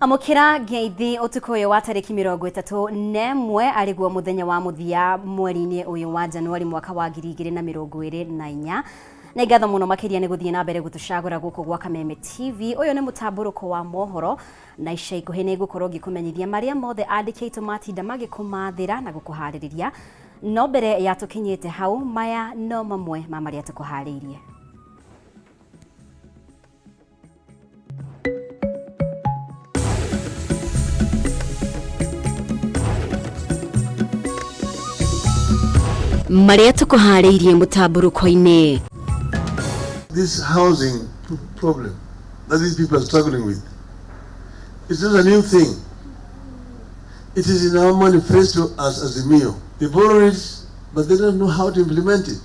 Amũkĩra ngeithi ũtukũ ũyũ wa tarĩki 31 arĩguo mũthenya wa mũthia mweri-inĩ ũyũ wa Januari mwaka wa 2024. Nĩ ngatho mũno makĩria nĩ gũthiĩ na mbere gũtũcagũra gũkũ gwa Kameme TV. Ũyũ nĩ mũtambũrũko wa mohoro na ica ikuhĩ nĩ ngũkorwo ngĩkũmenyithia marĩa mothe andĩki aitũ matinda magĩkũmathĩra na gũkũharĩrĩria. No mbere ya tũkinyĩte hau, maya no mamwe ma marĩa tũkũharĩirie. Marĩa tũkũharĩirie mũtambũrũko-inĩ. This housing problem that these people are struggling with, it's not a new thing. It is in our manifesto as Azimio. They borrow it, but they don't know how to implement it.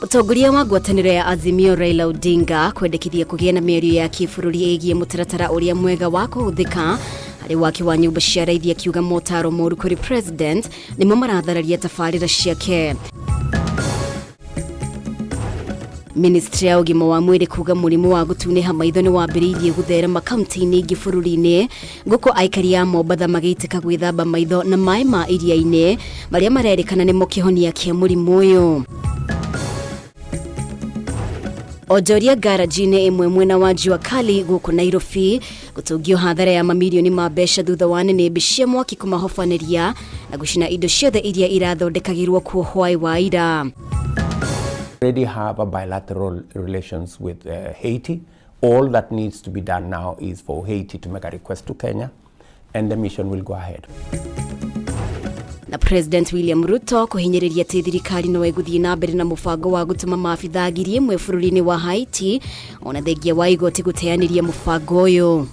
Mũtongoria wa ngwatanĩro ya Azimio Raila Odinga kwendekithia kũgĩe na mĩario ya kĩbũrũri ĩgiĩ mũtaratara ũrĩa mwega wa kũhũthĩka harĩ waki wa nyũmba cia raithi, akiuga motaro moru kũrĩ president nĩmo marathararia tabarĩra ciake. Ministry ya ũgima wa mwĩrĩ kuga mũrimũ wa gũtunĩha maitho nĩ wambĩrĩirie gũtherema kaunti-inĩ ingĩ bũrũri-inĩ, gũkũ aikari a Mombatha magĩitĩka gwĩthamba maitho na maĩ ma iria-inĩ marĩa marerĩkana nĩmo kĩhonia kĩa mũrimũ ũyũ. Onjoria ngaraji-inĩ ĩmwe mwena wa Jua Kali gũkũ Nairobi gũtũngio hathara ya mamirioni ma mbeca thutha wa nĩnĩmbĩ cia mwaki kũmahobanĩria na gũcina indo ciothe iria irathondekagĩrwo kuo hwaĩ wa ira. Already have a bilateral relations with Haiti. All that needs to be done now is for Haiti to make a request to Kenya, and the mission will go ahead. Na President William Ruto kũhinyĩrĩria atĩ thirikari no ĩgũthiĩ na mbere na mũbango wa gũtũma maabitha 1,000 bũrũri-inĩ wa Haiti ona thengia wa igoti gũteanĩria mũbango ũyũ.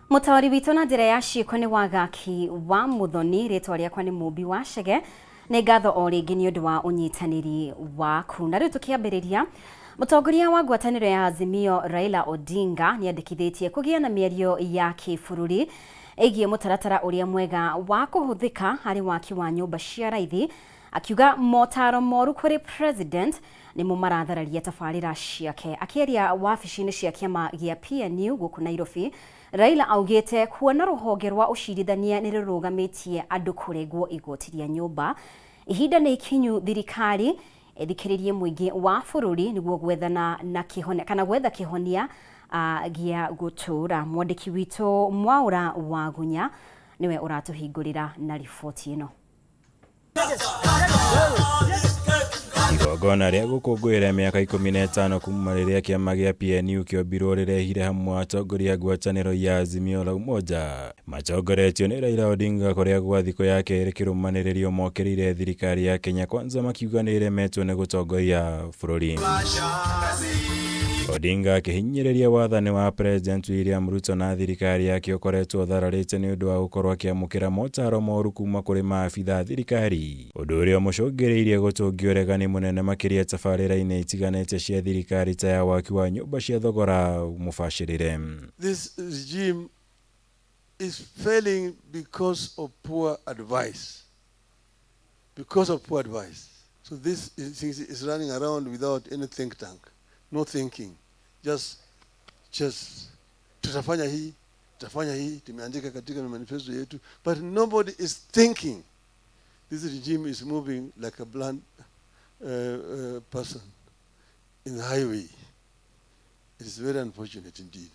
Mũtaũri witũ na njĩra ya ciĩko nĩ Wagaki wa Mũthoni, rĩtwa rĩakwa nĩ Mũmbi wa Chege. Nĩ ngatho o rĩngĩ nĩ ũndũ wa ũnyitanĩri waku. Na rĩu tũkĩambĩrĩria, mũtongoria wa ngwatanĩro ya Azimio Raila Odinga nĩ andĩkithĩtie kũgĩa na mĩario ya kĩbũrũri ĩgiĩ mũtaratara ũrĩa mwega wa kũhũthĩka harĩ waki wa nyũmba cia raithi, akiuga motaro moru kũrĩ president nĩmo marathararia tabarĩra ciake. Akĩaria wabici-inĩ cia kĩama gĩa PNU gũkũ Nairobi, Raila augĩte kuona rũhonge rwa ũcirithania nĩ rũrũgamĩtie andũ kũrengwo igoti rĩa nyũmba, ihinda nĩ ikinyu thirikari ĩthikĩrĩrie mũingĩ wa bũrũri nĩguo gwethana na kĩhonia kana gwetha kĩhonia gĩa gũtũũra. Mwandĩki witũ Mwaũra Wagunya nĩwe ũratũhingũrĩra na riboti ĩno. Igongona rĩa gũkũngũĩra mĩaka 15 kuma rĩrĩa kĩama gĩa PNU kĩombirwo rĩrehire hamwe atongoria a ngwatanĩro ya Azimio la Umoja matongoretio nĩ Raila Odinga kũrĩa gwa thikũ ya kerĩ kĩrũmanĩrĩrio mokĩrĩire thirikari ya Kenya Kwanza makiuga nĩ ĩremetwo nĩ gũtongoria bũrũri. Odinga akĩhinyĩrĩria wathani wa President William Ruto na thirikari yake ũkoretwo ũthararĩte nĩ ũndũ wa gũkorwo akĩamũkĩra motaro moru kuma kũrĩ maabitha a thirikari, ũndũ ũrĩa ũmũcũngĩrĩirie gũtũngia ũregani mũnene makĩria tabarĩra-inĩ itiganĩte cia thirikari ta ya waki wa nyũmba cia thogora mũbacĩrĩre. This regime is failing because of poor advice. Because of poor advice. So this is running around without any think tank, no thinking. Just tutafanya hii, tutafanya hii, tumeandika katika manifesto yetu, but nobody is thinking. This regime is moving like a blind person in the highway. It is very unfortunate indeed.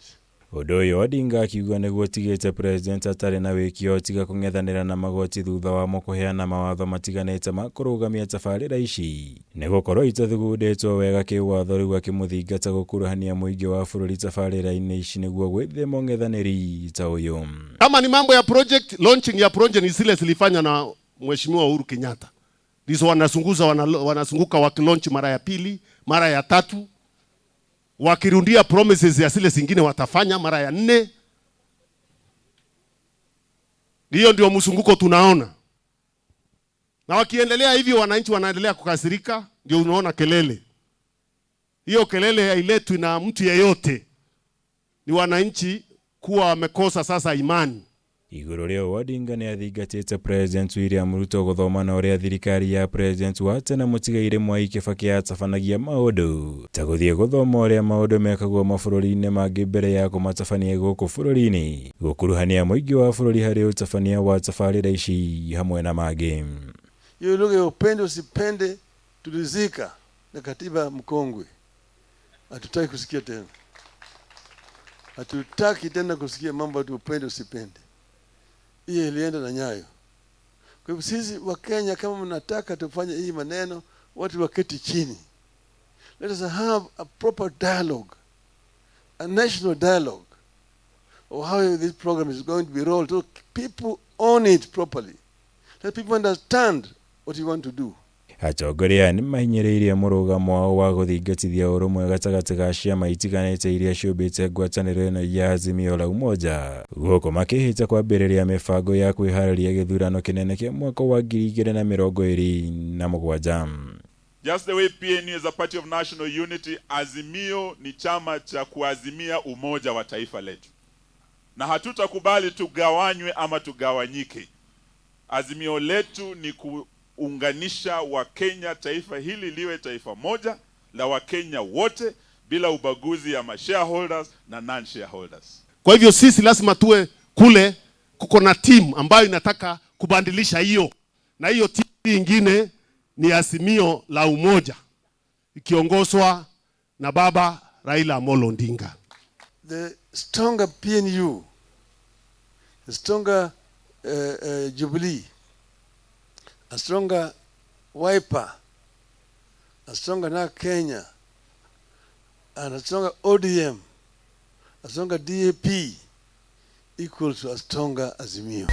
Ũndũ ũyũ Odinga akiuga nĩguo ũtigĩte president atarĩ na wĩkio tiga kũng'ethanĩra na magoti thutha wamo kũheana mawatho matiganĩte ma kũrũgamia tabarĩra ici nĩ gũkorwo itathugundĩtwo wega kĩwatho, rĩu akĩmũthingata gũkuruhania mũingĩ wa bũrũri tabarĩra-inĩ ici nĩguo gwĩthema ũng'ethanĩri ta ũyũ. Kama ni mambo ya project launching ya project ni zile zilifanywa na Mheshimiwa Uhuru Kenyatta, ndizo wanazunguza wanazunguka wakilaunch mara ya pili, mara ya tatu, wakirundia promises ya zile zingine watafanya mara ya nne. Hiyo ndio mzunguko tunaona, na wakiendelea hivyo wananchi wanaendelea kukasirika, ndio unaona kelele. Hiyo kelele hailetwi na mtu yeyote, ni wananchi kuwa wamekosa sasa imani. Igũrũ rĩa ũũ, Odinga nĩ athingatĩte President William Ruto gũthoma na ũrĩa thirikari ya President wa tene mũtigairĩ Mwai Kibaki yatabanagia maũndũ ta gũthiĩ gũthoma ũrĩa maũndũ mekagwo mabũrũri-inĩ mangĩ mbere ya kũmatabania gũkũ bũrũri-inĩ, gũkuruhania mũingĩ wa bũrũri harĩ ũtabania wa tabarĩra ici hamwe na mangĩ. Hiyo lugha ya upende usipende tulizika na katiba mkongwe, hatutaki kusikia tena, hatutaki tena kusikia mambo ati upende usipende. Hiyo ilienda na Nyayo. Kwa hivyo sisi Wakenya, kama mnataka tufanye hii maneno, watu waketi chini. Let us have a proper dialogue, a national dialogue of how this program is going to be rolled so people own it properly. Let people understand what you want to do. Atongoria aya nĩmahinyĩrĩirie mũrũgamo wao wa gũthingatithia ũrũmwe gatagatĩ ga ciama itiganĩte iria ciũmbĩte ngwatanĩro ĩno ya Azimio la Umoja, gũkũ makĩhĩta kwambĩrĩria mĩbango ya kwĩharĩria gĩthurano kĩnene kĩa mwaka wa 2027. Just the way PNU is a party of national unity, Azimio ni chama cha kuazimia umoja wa taifa letu, na hatutakubali tugawanywe ama tugawanyike. Azimio letu ni kuunganisha Wakenya, taifa hili liwe taifa moja la Wakenya wote bila ubaguzi ya shareholders na non shareholders. Kwa hivyo sisi lazima tuwe kule, kuko na timu ambayo inataka kubadilisha hiyo, na hiyo timu ingine ni Azimio la Umoja ikiongozwa na Baba Raila Amolo Odinga. The stronger PNU, the stronger Jubilee, a stronger Wiper, a stronger NARC Kenya, and a stronger ODM, a stronger DAP equals to a stronger Azimio.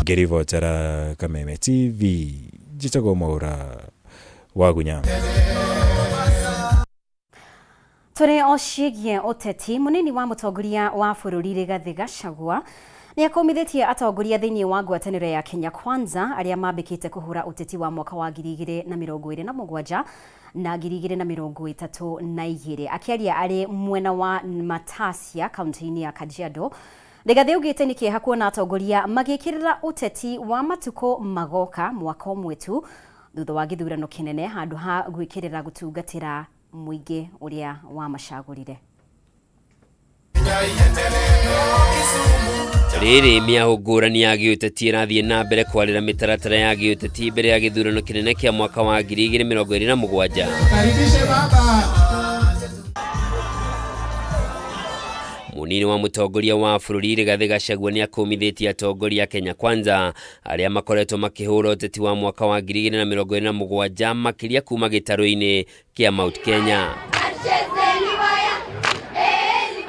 Ngĩribotera Kameme TV, njĩtagwo Mwaũra Wagunya. Tũrĩ o ciĩgiĩ ũteti, mũnini wa mũtongoria wa bũrũri Rigathĩ Gachagua nĩ akũmithĩtie atongoria thĩinĩ wa ngwatanĩro ya Kenya Kwanza arĩa mambĩkĩte kũhũra ũteti wa mwaka wa 2027 na 2032. Akĩaria arĩ mwena wa Matasia kaunti-inĩ ya Kajiado, Rigathĩ augĩte nĩ kĩeha kuona atongoria magĩkĩrĩra ũteti wa matukũ magoka mwaka ũmwe tu thutha wa gĩthurano kĩnene handũ ha gwĩkĩrĩra gũtungatĩra mũingĩ ũrĩa wamacagũrire. Rĩrĩ mĩahũ ngũrani ya gĩũteti ĩrathiĩ na mbere kwarĩra mĩtaratara ya gĩũteti mbere ya gĩthurano kĩnene kĩa mwaka wa 2027. Mũnini wa mũtongoria wa bũrũri Rigathĩ Gachagua nĩ akũmithĩtie atongoria a Kenya Kwanza arĩa makoretwo makĩhũra ũteti wa mwaka wa 2027 makĩria kuma gĩtarũ-inĩ kĩa Mount Kenya.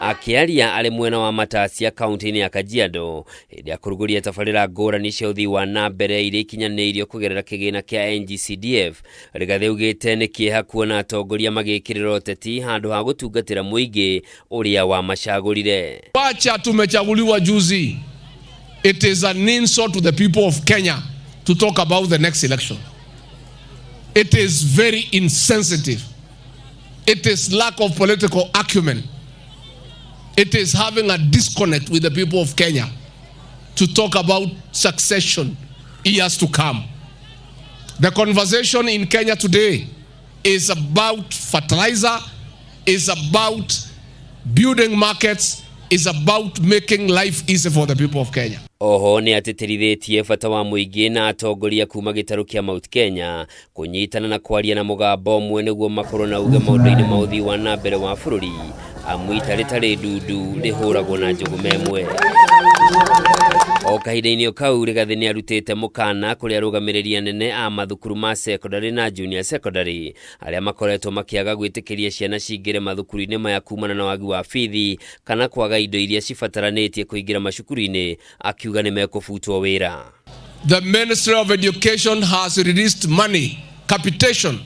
Akĩaria arĩ mwena wa Matasia kaunti-inĩ ya Kajiado hĩndĩ ya kũrugũria tabarĩra ngũrani cia ũthii wa na mbere iria ikinyanĩirio kũgerera kĩgĩna kĩa NGCDF, Rigathĩ augĩte nĩ kĩeha kuona atongoria magĩkĩrĩra ũteti handũ ha gũtungatĩra mũingĩ ũrĩa wamacagũrire. Wacha tumechaguliwa juzi. It is an insult to the people of Kenya to talk about the next election. It is very insensitive. It is lack of political acumen. It is having a disconnect with the people of Kenya to talk about succession years to come. The conversation in Kenya today is about fertilizer, is about building markets, is about making life easy for the people of Kenya. Oho nĩ atĩtĩrithĩtie bata wa mũingĩ na atongoria kuma gĩtarũ kĩa Mount Kenya kũnyitana na kwaria na mũgambo ũmwe nĩguo makorwo na uge maũndũ-inĩ ma ũthii wa na mbere wa bũrũri, amu ita rĩtarĩ ndundu rĩhũragwo na njũgũma ĩmwe. O kahinda-inĩ o kau, Rigathĩ nĩ arutĩte mũkana kũrĩ arũgamĩrĩri anene a mathukuru ma secondary na junior secondary arĩa makoretwo makĩaga gwĩtĩkĩria ciana cingĩre mathukuru-inĩ maya kumana na wagi wa bithi kana kwaga indo iria cibataranĩtie kũingĩra macukuru-inĩ, akiuga nĩ mekũbutwo wĩra. The Ministry of Education has released money, capitation,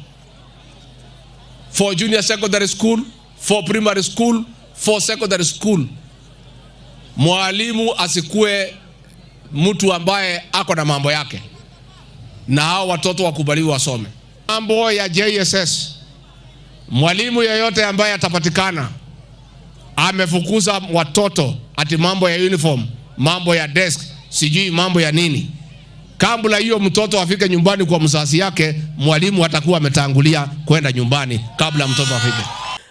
for junior secondary school, for primary school, for secondary school. Mwalimu asikue mtu ambaye ako na mambo yake, na hao watoto wakubaliwe wasome. Mambo ya JSS, mwalimu yeyote ambaye atapatikana amefukuza watoto ati mambo ya uniform, mambo ya desk, sijui mambo ya nini. Kabla hiyo mtoto afike nyumbani kwa mzazi yake, mwalimu atakuwa ametangulia kwenda nyumbani kabla mtoto afike.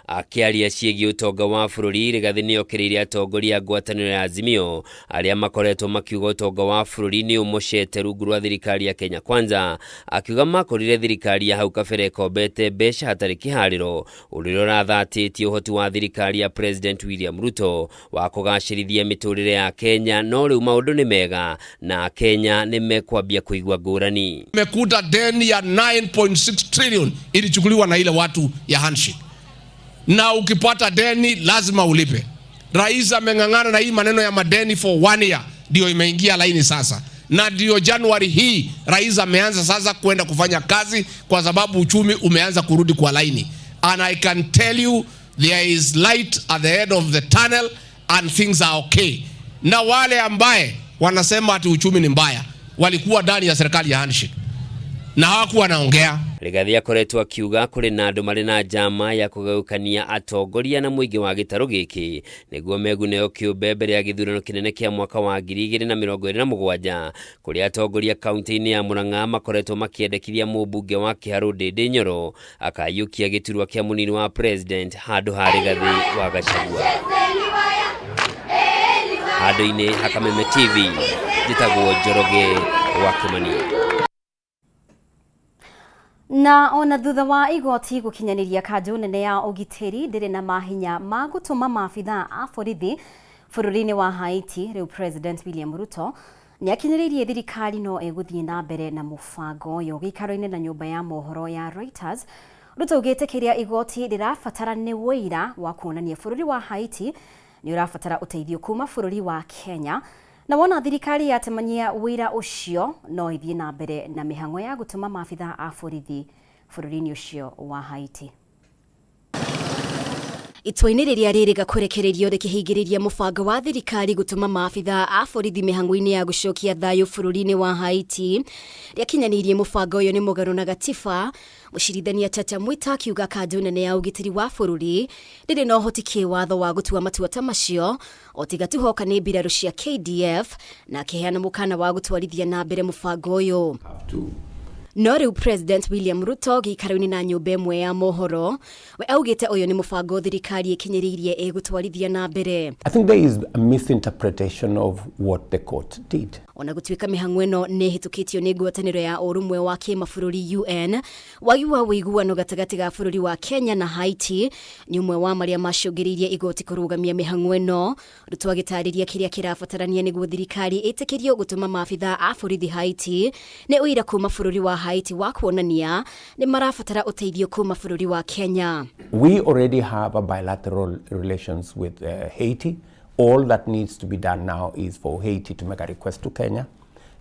Akĩaria ciĩgiĩ ũtonga wa bũrũri, Rigathĩ nĩokĩrĩire atongoria a ngwatanĩro ya Azimio arĩa makoretwo makiuga ũtonga wa bũrũri nĩ ũmocete rungu rwa thirikari ya Kenya Kwanza, akiuga makorire thirikari ya hau kabere ĩkombete mbeca hatarĩ kĩharĩro, ũndũ ũrĩa ũrathatĩtie ũhoti wa thirikari ya President William Ruto wa kũgacĩrithia mĩtũrĩre ya Kenya, no rĩu maũndũ nĩ mega na Kenya nĩ mekwambia kũigua ngũrani. Mekuta deni ya 9.6 trillion ilichukuliwa na ile watu ya handshake, na ukipata deni lazima ulipe. Rais ameng'ang'ana na hii maneno ya madeni for one year, ndio imeingia laini sasa, na ndio Januari hii rais ameanza sasa kwenda kufanya kazi, kwa sababu uchumi umeanza kurudi kwa laini. And I can tell you there is light at the end of the tunnel and things are okay. Na wale ambaye wanasema ati uchumi ni mbaya walikuwa ndani ya serikali ya handshake na hawakuwa wanaongea. Rigathĩ akoretwo akiuga kũrĩ na andũ marĩ na njama ya kũgayũkania atongoria na mũingĩ wa gĩtarũ gĩkĩ nĩguo meguneo kĩũmbe mbere ya gĩthurano kĩnene kĩa mwaka wa 2027, kũrĩa atongoria kaunti-inĩ ya Murang'a makoretwo makĩendekithia mũmbunge wa Kĩharũ Ndĩndĩ Nyoro akaiyũkia gĩturwa kĩa mũnini wa president handũ ha Rigathĩ wa Gachagua. Handũ-inĩ ha Kameme TV, njĩtagwo Njoroge wa Kĩmani. Na ona thutha wa igoti gukinyaniria kanjũ nene ya ũgitĩri ndĩrĩ na mahinya ma gũtũma maabithaa a borithi bũrũri-inĩ wa Haiti, rĩu President William Ruto nĩakinyĩrĩirie thirikari no ĩgũthiĩ na mbere na mũbango ũyũ. Gĩikaro-inĩ na nyũmba ya mohoro ya Reuters, Ruto augĩte kĩrĩa igoti rĩrabatara nĩ ũira wa kuonania bũrũri wa Haiti nĩ ũrabatara ũteithio kuma bũrũri wa Kenya, na wona thirikari yatemania wĩra ũcio no ĩthiĩ na mbere na mĩhang'o ya gũtũma maabithaa a borithi bũrũri-inĩ ũcio wa Haiti. Itua-inĩ rĩrĩa rĩrĩga kũrekererio rĩkĩhingĩrĩria mũbango wa thirikari gũtũma maabithaa a borithi mĩhang'o-inĩ ya gũcokia thayũ bũrũri-inĩ wa Haiti, rĩakinyanĩirie mũbango ũyũ nĩ mũgarũ na gatiba. Mũcirithania Chacha Mwita akiuga kanjũ nene ya ũgitĩri wa bũrũri ndĩrĩ na ũhoti kĩwatho wa gũtua matua ta macio o tiga tu hoka nĩ mbirarũ cia KDF, na akĩheana mũkana wa gũtwarithia na mbere mũbango ũyũ. No rĩu President William Ruto gĩikaro-inĩ na nyũmba ĩmwe ya mohoro, we augĩte ũyũ nĩ mũbango thirikari ĩkinyĩrĩirie ĩgũtwarithia na mbere. I think there is a misinterpretation of what the court did. Ona gũtuĩka mĩhang'o ĩno nĩ ĩhĩtũkĩtio nĩ ngwatanĩro ya ũrũmwe wa kĩmabũrũri UN, wagi wa ũiguano gatagatĩ ga bũrũri wa Kenya na Haiti nĩ ũmwe wa marĩa macũngĩrĩirie igoti kũrũgamia mĩhang'o ĩno. Ruto agĩtarĩria kĩrĩa kĩrabatarania nĩguo thirikari ĩtĩkĩrio gũtũma maabithaa a borithi Haiti nĩ ũira kuma bũrũri wa Haiti wa kuonania nĩ marabatara ũteithio kuma bũrũri wa Kenya. We already have a bilateral relations with Haiti. All that needs to be done now is for Haiti to make a request to Kenya,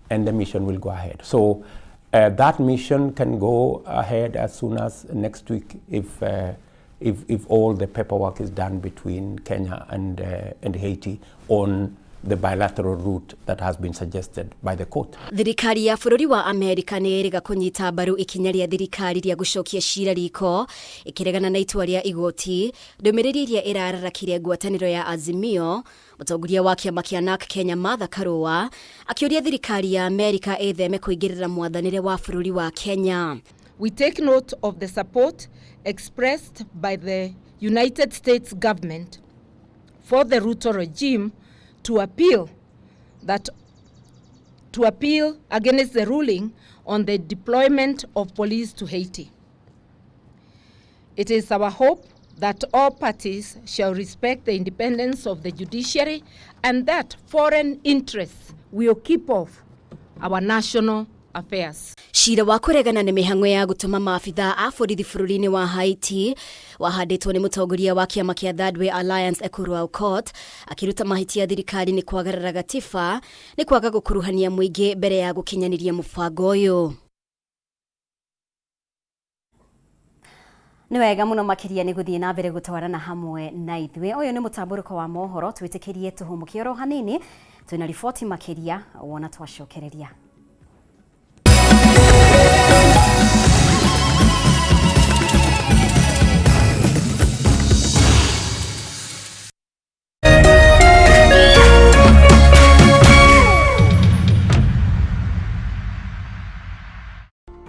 and the mission will go ahead. So that mission can go ahead as soon as next week if all the paperwork is done between Kenya and Haiti on the bilateral route that has been suggested by the court. Thirikari ya bũrũri wa Amerika nĩ ĩrĩga kũnyita mbaru ikinya rĩa thirikari rĩa gũcokia cira riko ĩkĩregana na itua rĩa igoti, ndũmĩrĩri ĩrĩa ĩrararakire ngwatanĩro ya Azimio. Mũtongoria wa kĩama kĩa NARC Kenya Martha Karua akĩũria thirikari ya Amerika ĩtheme kũingĩrĩra mwathanĩre wa bũrũri wa Kenya. We take note of the support expressed by the United States government for the Ruto regime to appeal against the ruling on the deployment of police to Haiti. It is our hope that all parties shall respect the independence of the judiciary and that foreign interests will keep off our national affairs. Cira wa kũregana na mĩhang'o ya gũtũma maabithaa a borithi bũrũri-inĩ wa Haiti wahandĩtwo nĩ mũtongoria wa kĩama kĩa Third Way Alliance Ekuru Aukot akĩruta mahĩtia thirikari nĩ kwagarara gatiba nĩ kwaga gũkuruhania mũingĩ mbere ya gũkinyanĩria mũbango ũyũ. Nĩ wega mũno makĩria nĩ gũthiĩ na mbere gũtwarana hamwe na ithuĩ. Ũyũ nĩ mũtambũrũko wa mohoro, twĩtĩkĩrie tũhũmũke oro hanini, twĩna riboti makĩria wona twacokereria.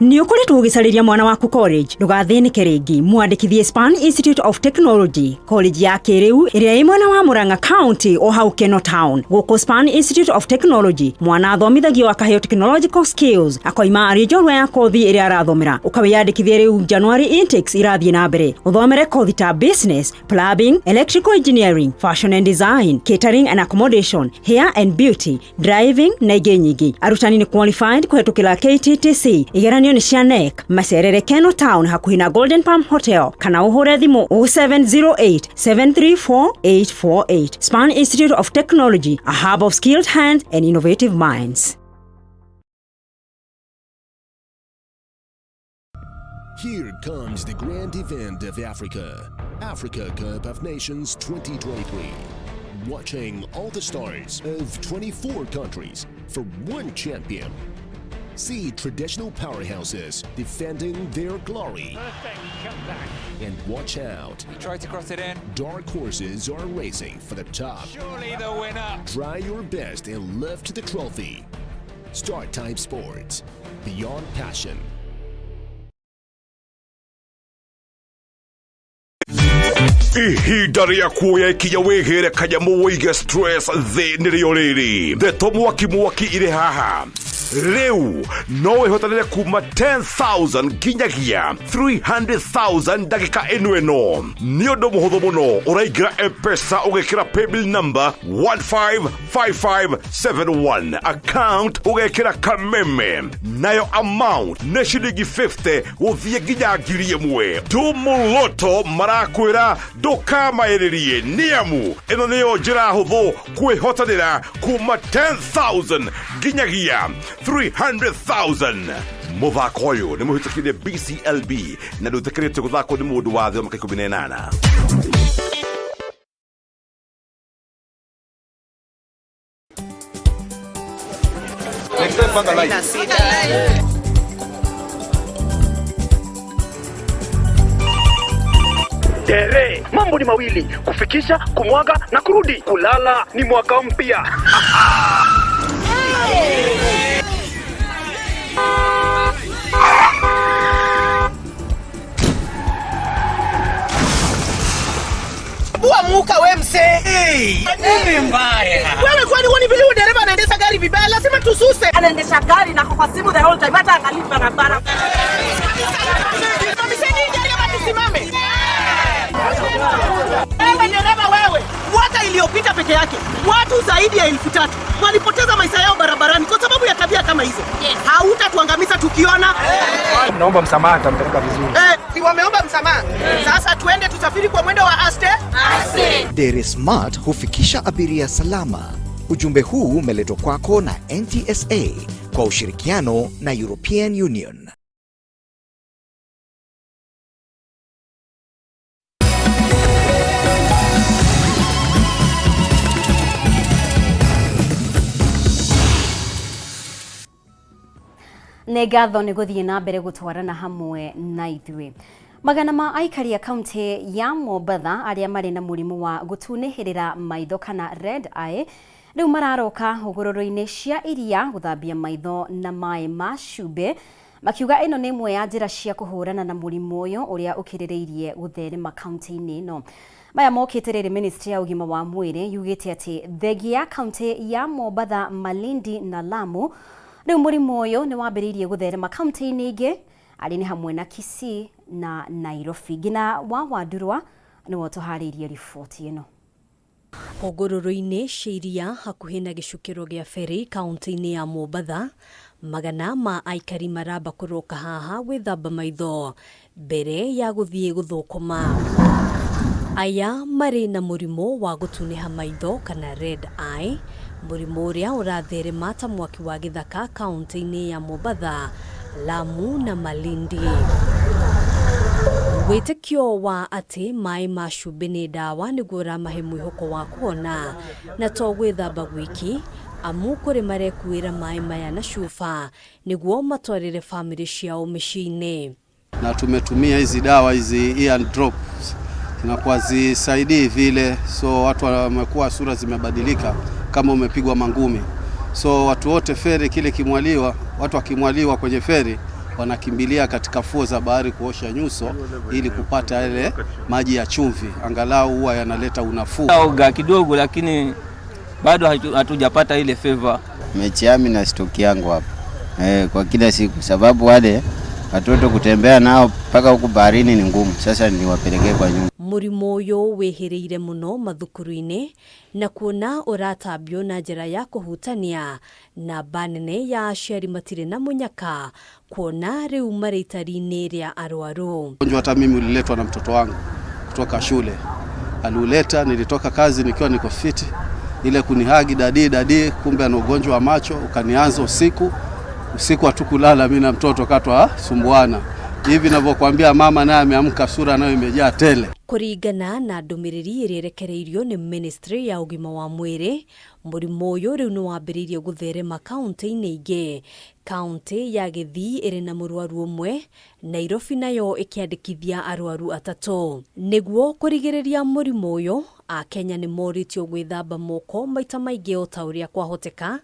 Nĩ ũkoretwo ũgĩcarĩria mwana waku college, ndũgathĩnĩke rĩngĩ. Mwandĩkithie Span Institute of Technology, college ya kĩrĩu ĩrĩa ĩ mwena wa Murang'a County o hau Keno Town. Gũkũ Span Institute of Technology, mwana athomithagio akaheo technological skills, akoima arĩ njorua ya kothi ĩrĩa arathomera. Ũkawĩyandĩkithia rĩu January intakes irathiĩ na mbere. Ũthomere kothi ta business, plumbing, electrical engineering, fashion and design, catering and accommodation, hair and beauty, driving na ingĩ nyingĩ. Arutani nĩ qualified kũhetũkĩra KTTC. Igeranio nĩ cia KNEC. Macerere Keno Town hakuhĩ na Golden Palm Hotel kana ũhũre thimũ 0708 734 848. Span Institute of Technology, a hub of skilled hands and innovative minds. Here comes the grand event of Africa, Africa Cup of Nations 2023. Watching all the stars of 24 countries for one champion. See traditional powerhouses defending their glory. And watch out. He tried to cross it in. Dark horses are racing for the top. Surely the winner. Try your best and lift the trophy. Star Time Sports. Beyond passion. Ihinda rĩa kuoya ikinya wĩhĩre kanyamũ wĩige stress thĩ nĩrĩo rĩrĩ. Ndeto mwaki mwaki irĩ haha. Rĩu no wĩhotanĩre kuma 10,000 nginyagia 300,000 ndagĩka ĩno ĩno. Nĩ ũndũ mũhũthũ mũno, ũraingĩra M-Pesa ũgekĩra paybill number 155571, account ũgekĩra Kameme, nayo amount nĩ ciringi 50 gũthiĩ nginya 1,000. Tumuloto marakwĩra ndũkamaĩrĩrie, nĩamu ĩno nĩyo njĩra hũthũ kwĩhotanĩra kuma 10,000 nginyagia 300,000. Mũthako ũyũ nĩ mũhĩtũkire BCLB na ndũĩtĩkĩrĩtio gũthakwo nĩ mũndũ wa thĩ wa mĩaka 18. Next time panga line. Tere, mambo ni mawili, kufikisha, kumwaga na kurudi. Kulala ni mwaka mpya. Amuka we msee. Hey, nini mbaya? Wewe kwani huoni vile huyu dereva anaendesha gari vibaya? Lazima tususe. Anaendesha gari na kwa simu the whole time, hata angalii barabara. Simamisheni hii gari ama tusimame. Wewe dereva wewe, mwaka iliyopita peke yake watu zaidi ya 3,000 walipoteza maisha yao barabarani kwa sababu ya tabia kama hizo. Hautatuangamiza tukiona. Naomba msamaha, nitampeleka vizuri. Si wameomba msamaha. Sasa tuende tusafiri kwa mwendo wa aste. Aste. Dere Smart hufikisha abiria salama. Ujumbe huu umeletwa kwako na NTSA kwa ushirikiano na European Union. Nĩ ngatho nĩ gũthiĩ na mbere gũtwarana hamwe na ithuĩ. Magana ma aikari a kaunti ya Mombatha arĩa marĩ na mũrimũ wa gũtunĩhĩrĩra maitho kana red eye rĩu mararoka hũgũrũrũ-inĩ cia iria gũthambia maitho na maĩ ma cumbĩ, makiuga ĩno nĩ ĩmwe ya njĩra cia kũhũrana na mũrimũ ũyũ ũrĩa ũkĩrĩrĩirie gũtherema kaunti-inĩ ĩno. Maya mokĩte rĩrĩ ministry ya ũgima wa mwĩrĩ yugĩte atĩ thengia ya kaunti ya Mombatha, Malindi na Lamu rĩu mũrimũ ũyũ nĩ wambĩrĩirie gũtherema kaunti-inĩ ingĩ arĩ nĩ hamwe na Kisii na Nairobi. Ngina wa Wandurwa nĩwe ũtũharĩirie riboti ĩno. Hũgũrũrũ-inĩ cia iria hakuhĩ na gĩcukĩro gĩa ferry kaunti-inĩ ya Mombatha, magana ma aikari maramba kũroka haha gwĩthamba maitho mbere ya gũthiĩ gũthũkũma. Aya marĩ na mũrimũ wa gũtunĩha maitho kana red eye, mũrimũ ũrĩa ũratherema ta mwaki wa gĩthaka kaunti-inĩ ya Mombatha, Lamu na Malindi. Wĩtĩkio wa atĩ maĩ ma cumbĩ nĩ ndawa nĩguo ũramahe mwĩhoko wa kuona na to gwĩthamba gwiki, amu kũrĩ marekuĩra maĩ maya na cuba nĩguo matwarĩre bamĩrĩ ciao mĩciĩ-inĩ. Na tumetumia hizi dawa hizi ear drops zinakuwa zisaidii vile, so watu wamekuwa sura zimebadilika kama umepigwa mangumi. So watu wote feri kile kimwaliwa, watu wakimwaliwa kwenye feri Wanakimbilia katika fuo za bahari kuosha nyuso ili kupata yale maji ya chumvi, angalau huwa yanaleta unafuu. Oga kidogo, lakini bado hatujapata ile favor. Mechiami na stoki yangu hapa kwa kila siku, sababu wale watoto kutembea nao mpaka huku baharini ni ngumu. Sasa niwapelekee kwa nyumba. Mũrimũ ũyũ wĩhĩrĩire mũno mathukuru-inĩ na kuona ũratambio na njĩra ya kũhutania. Namba nene ya aciari matirĩ na mũnyaka kuona rĩu marĩ itari-inĩ rĩa arwaru. Ugonjwa hata mimi uliletwa na mtoto wangu kutoka shule, aliuleta, nilitoka kazi nikiwa niko fiti, ile kunihagi daddy daddy, kumbe ana ugonjwa wa macho, ukanianza usiku usiku, hatukulala mimi na mtoto katwa sumbuana hivi ninavyokuambia, mama naye ameamka, sura nayo imejaa tele. Kũringana na ndũmĩrĩri ĩrĩa ĩrekereirio nĩ ministry ya ũgima wa mwĩrĩ, mũrimũ ũyũ rĩu nĩ wambĩrĩirie gũtherema kaunti-inĩ ingĩ. Kaunti ya Gĩthii ĩrĩ na mũrwaru ũmwe, Nairobi nayo ĩkĩandĩkithia arwaru atatũ. Nĩguo kũrigĩrĩria mũrimũ ũyũ, Akenya nĩ morĩtio gwĩthamba moko maita maingĩ o ta ũrĩa kwahoteka,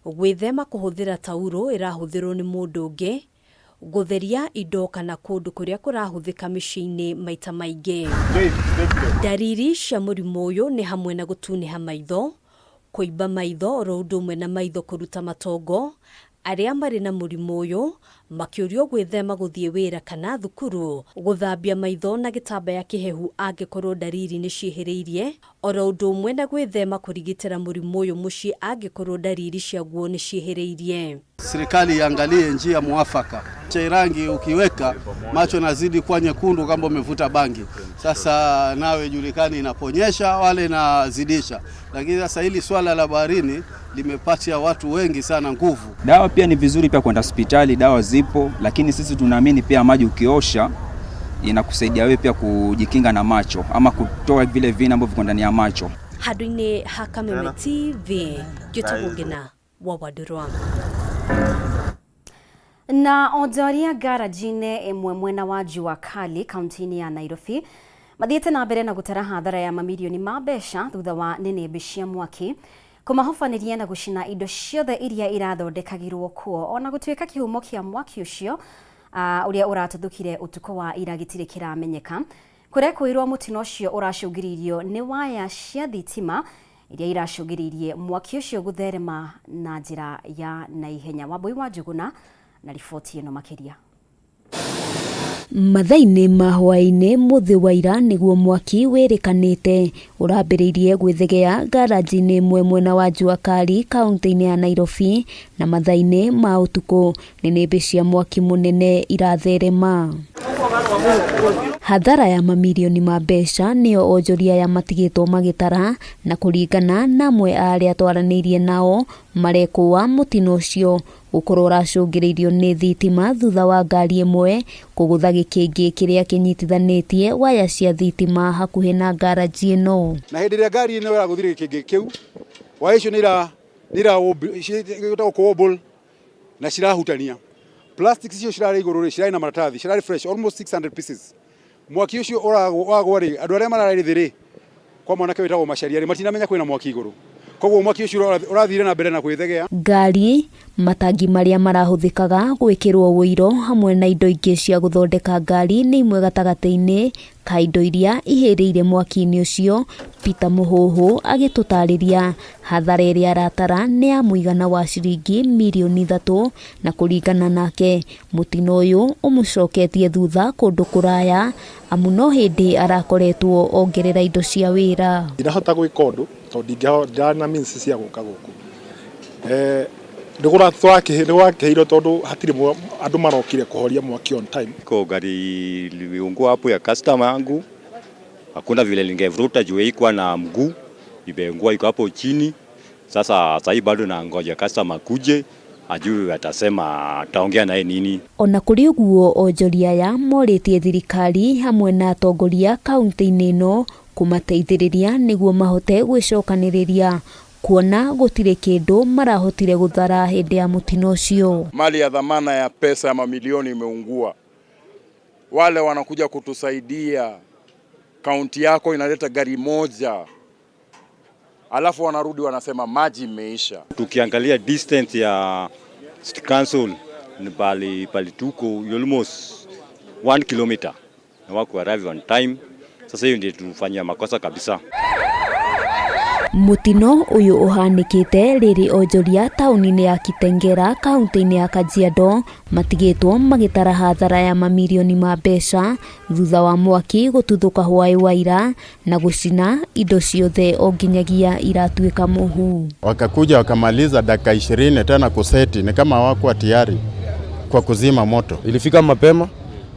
gwĩthema kũhũthĩra taurũ ĩrahũthĩrwo nĩ mũndũ ũngĩ, gũtheria indo kana kũndũ kũrĩa kũrahũthĩka mĩciĩ-inĩ maita maingĩ. Ndariri cia mũrimũ ũyũ nĩ hamwe na gũtunĩha maitho, kũimba maitho oro ũndũ ũmwe na maitho kũruta matongo. Arĩa marĩ na mũrimũ ũyũ makĩũrio gwĩthema gũthiĩ wĩra kana thukuru, gũthambia maitho na gĩtambaya kĩhehu angĩkorwo ndariri nĩ ciĩhĩrĩirie, oro ũndũ ũmwe na gwĩthema kũrigitĩra mũrimũ ũyũ mũciĩ angĩkorwo ndariri ciaguo nĩ ciĩhĩrĩirie. Serikali iangalie njia mwafaka. Rangi ukiweka macho nazidi kuwa nyekundu kama umevuta bangi. Sasa nawe julikani inaponyesha wale inazidisha. Lakini sasa hili swala la baharini limepatia watu wengi sana nguvu. Dawa pia ni vizuri pia kwenda hospitali, dawa zipo, lakini sisi tunaamini pia maji ukiosha inakusaidia wewe pia kujikinga na macho ama kutoa vile vina ambavyo viko ndani ya macho. Handũ-inĩ ha Kameme TV, njĩtagwo Ngina wa Wandũrwa. Na onjoria garajinĩ ĩmwe mwena wa Jua Kali kaunti-inĩ ya Nairobi mathiĩte na mbere na gũtara hathara ya mamirioni ma mbeca thutha wa nĩnĩmbĩ cia mwaki kũmahobanĩria na gũcina indo ciothe iria irathondekagĩrwo kuo, ona gũtuĩka kĩhumo kĩa mwaki ũcio ũrĩa ũratuthũkire ũtukũ wa ira gĩtirĩ kĩramenyeka. Kũrekwĩrwo mũtino ũcio ũracũngĩrĩirio nĩ waya cia thitima iria iracũngĩrĩirie mwaki ũcio gũtherema na njĩra ya naihenya. Wambui wa Njũgũna na riboti ĩno makĩria. Mathaa-inĩ ma hwaĩ-inĩ mũthĩ wa ira nĩguo mwaki wĩrĩkanĩte ũrambĩrĩirie gwĩthegea ngaranji-inĩ ĩmwe mwena wa Jua Kali kaunti-inĩ ya Nairobi, na mathaa-inĩ ma ũtukũ nĩnĩmbĩ cia mwaki mũnene iratherema. Hathara ya mamirioni ma mbeca nĩyo onjoria aya matigĩtwo magĩtara, na kũringana na amwe a arĩa twaranĩirie nao marekũa mũtino ũcio gũkorwo ũracũngĩrĩirio nĩ thitima thutha wa ngari ĩmwe kũgũtha gĩkĩngĩ kĩrĩa kĩnyitithanĩtie waya cia thitima hakuhĩ na ngaranji ĩno. Na hĩndĩ ĩrĩa ngari ĩno ĩragũthire gĩkĩngĩ kĩu, waya icio nĩ ira na cirahutania. Plastics icio cirarĩ igũrũ rĩ, cirarĩ na maratathi, cirarĩ fresh almost 600 pieces. Mwaki ũcio ũragwa rĩ, andũ arĩa mararĩ thĩ rĩ, kwa mwanake wĩtagwo Macharia rĩ, matinamenya kwĩna mwaki igũrũ. Koguo mwaki ũcio ũrathire na mbere na gwĩthegea. Ngari, matangi marĩa marahũthĩkaga gwĩkĩrwo ũiro hamwe na indo ingĩ cia gũthondeka ngari nĩ imwe gatagatĩ-inĩ ka indo iria ihĩrĩire mwaki-inĩ ũcio. Peter Mũhũhũ agĩtũtarĩria hathara ĩrĩa aratara nĩ ya mũigana wa ciringi mirioni 3, na kũringana nake mũtino ũyũ ũmũcoketie thutha kũndũ kũraya, amu no hĩndĩ arakoretwo ongerera indo cia wĩra. Ndinahota gwĩka ũndũ tondũ ndirarĩ na means cia gũka gũkũ. Nĩgwakĩhĩirwo tondũ hatirĩ andũ marokire kũhoria mwaki on time. Ko gari iliungua hapo ya customer yangu, hakuna vile ningevuruta juu ilikuwa na mguu imeungua iko hapo chini. Sasa sasa bado na ngoja customer kuje ajue atasema ataongea naye nini. Ona kũrĩ ũguo onjoria aya morĩtie thirikari hamwe na atongoria kaunti-inĩ ĩno kũmateithĩrĩria nĩguo mahote gwĩcokanĩrĩria, kuona gũtirĩ kĩndũ marahotire gũthara hĩndĩ ya mũtino ũcio. Mali ya dhamana ya pesa ya mamilioni imeungua. Wale wanakuja kutusaidia, kaunti yako inaleta gari moja, alafu wanarudi wanasema maji imeisha. Tukiangalia distance ya City Council Ni pali pali tuko almost 1 kilometer na wako arrive on time. Sasa hiyo ndio tufanyia makosa kabisa. Mũtino ũyũ ũhanĩkĩte rĩrĩ onjoria taũni-inĩ ya Kitengela kaunti-inĩ ya Kajiado matigĩtwo magĩtara hathara ya mamirioni ma mbeca thutha wa mwaki gũtuthũka hwaĩ wa ira na gũcina indo ciothe o nginyagia iratuĩka mũhu. Wakakuja wakamaliza dakika 20 tena kuseti, ni kama hawakuwa tayari kwa kuzima moto. Ilifika mapema,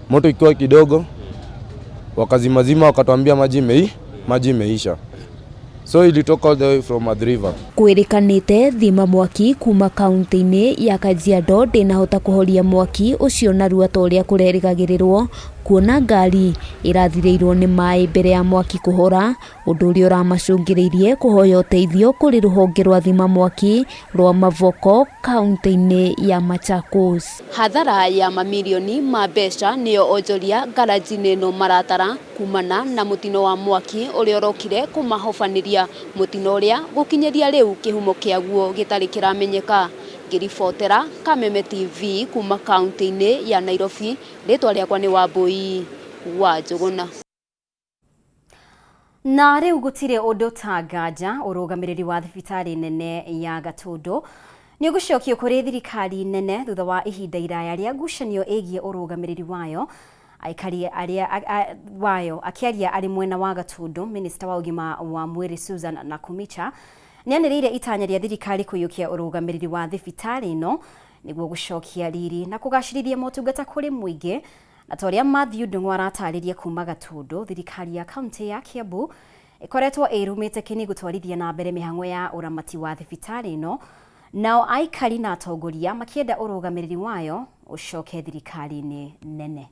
moto ikiwa kidogo, wakazimazima wakatuambia maji imeisha. So ilitoka all the way from Athi River. Kwĩrĩkanĩte thima mwaki kuma kaunti-inĩ ya Kajiado ndĩnahota kũhoria mwaki ũcio narua ta ũrĩa kũrerĩgagĩrĩrwo kuona ngari ĩrathirĩirwo nĩ maĩ mbere ya mwaki kũhora, ũndũ ũrĩa ũramacũngĩrĩirie kũhoya ũteithio kũrĩ rũhonge rwa thima mwaki rwa Mavoko kaunti-inĩ ya Machakos. Hathara ya mamirioni ma mbeca nĩyo onjoria ngaranji-inĩ ĩno maratara kumana na mũtino wa mwaki ũrĩa ũrokire kũmahobanĩria, mũtino ũrĩa gũkinyĩria rĩu kĩhumo kĩaguo gĩtarĩ kĩramenyeka. Ngĩribotera Kameme TV kuma kaunti-inĩ ya Nairobi, rĩtwa rĩakwa nĩ Wambui wa Njũgũna. Na rĩu gũtirĩ ũndũ ta nganja ũrũgamĩrĩri wa thibitarĩ nene ya Gatũndũ nĩ ũgũcokio kũrĩ thirikari nene thutha wa ihinda iraya rĩa ngucanio ĩgiĩ ũrũgamĩrĩri wayo. Aikari arĩa wayo akĩaria arĩ mwena wa Gatũndũ, minista wa ũgima wa mwĩrĩ Susan Nakhumicha nĩanĩrĩire itanya rĩa thirikari kũiyũkia ũrũgamĩrĩri wa thibitarĩ ĩno nĩguo gũcokia riri na kũgacĩrithia motungata kũrĩ mũingĩ. Na ta ũrĩa Matthew Ndung'u aratarĩria kuma Gatũndũ, thirikari ya kaunti ya Kiambu ĩkoretwo ĩrũmĩte kĩni gũtwarithia na mbere mĩhang'o ya ũramati wa thibitarĩ ĩno, nao aikari na atongoria makĩenda ũrũgamĩrĩri wayo ũcoke thirikari-inĩ nene.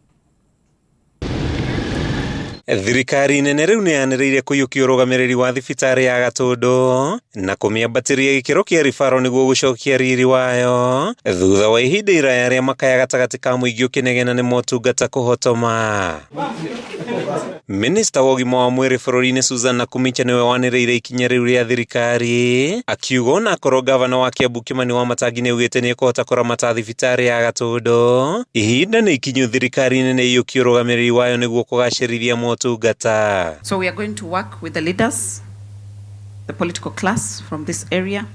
Thirikari nene rĩu nĩyanĩrĩire kũiyũkia ũrũgamĩrĩri wa thibitarĩ ya Gatũndũ na kũmĩambatĩria gĩkĩro kĩa ribaro nĩguo gũcokia riri wayo thutha wa ihinda iraya rĩa makaya gatagatĩ ka mũingĩ ũkĩnegena nĩ motungata kũhotoma. Minista wa ũgima wa mwĩrĩ bũrũri-inĩ Susan Nakhumicha nĩwe wanĩrĩire ikinya rĩu rĩa thirikari akiuga ona akorwo gavana wa Kiambu Kimani Wamatangi nĩaugĩte nĩekũhota kũramata thibitarĩ ya Gatũndũ, ihinda nĩ ikinyu thirikari nene ĩiyũkie ũrũgamĩrĩri wayo nĩguo kũgacĩrithia motungata. So we are going to work with the leaders, the political class from this area,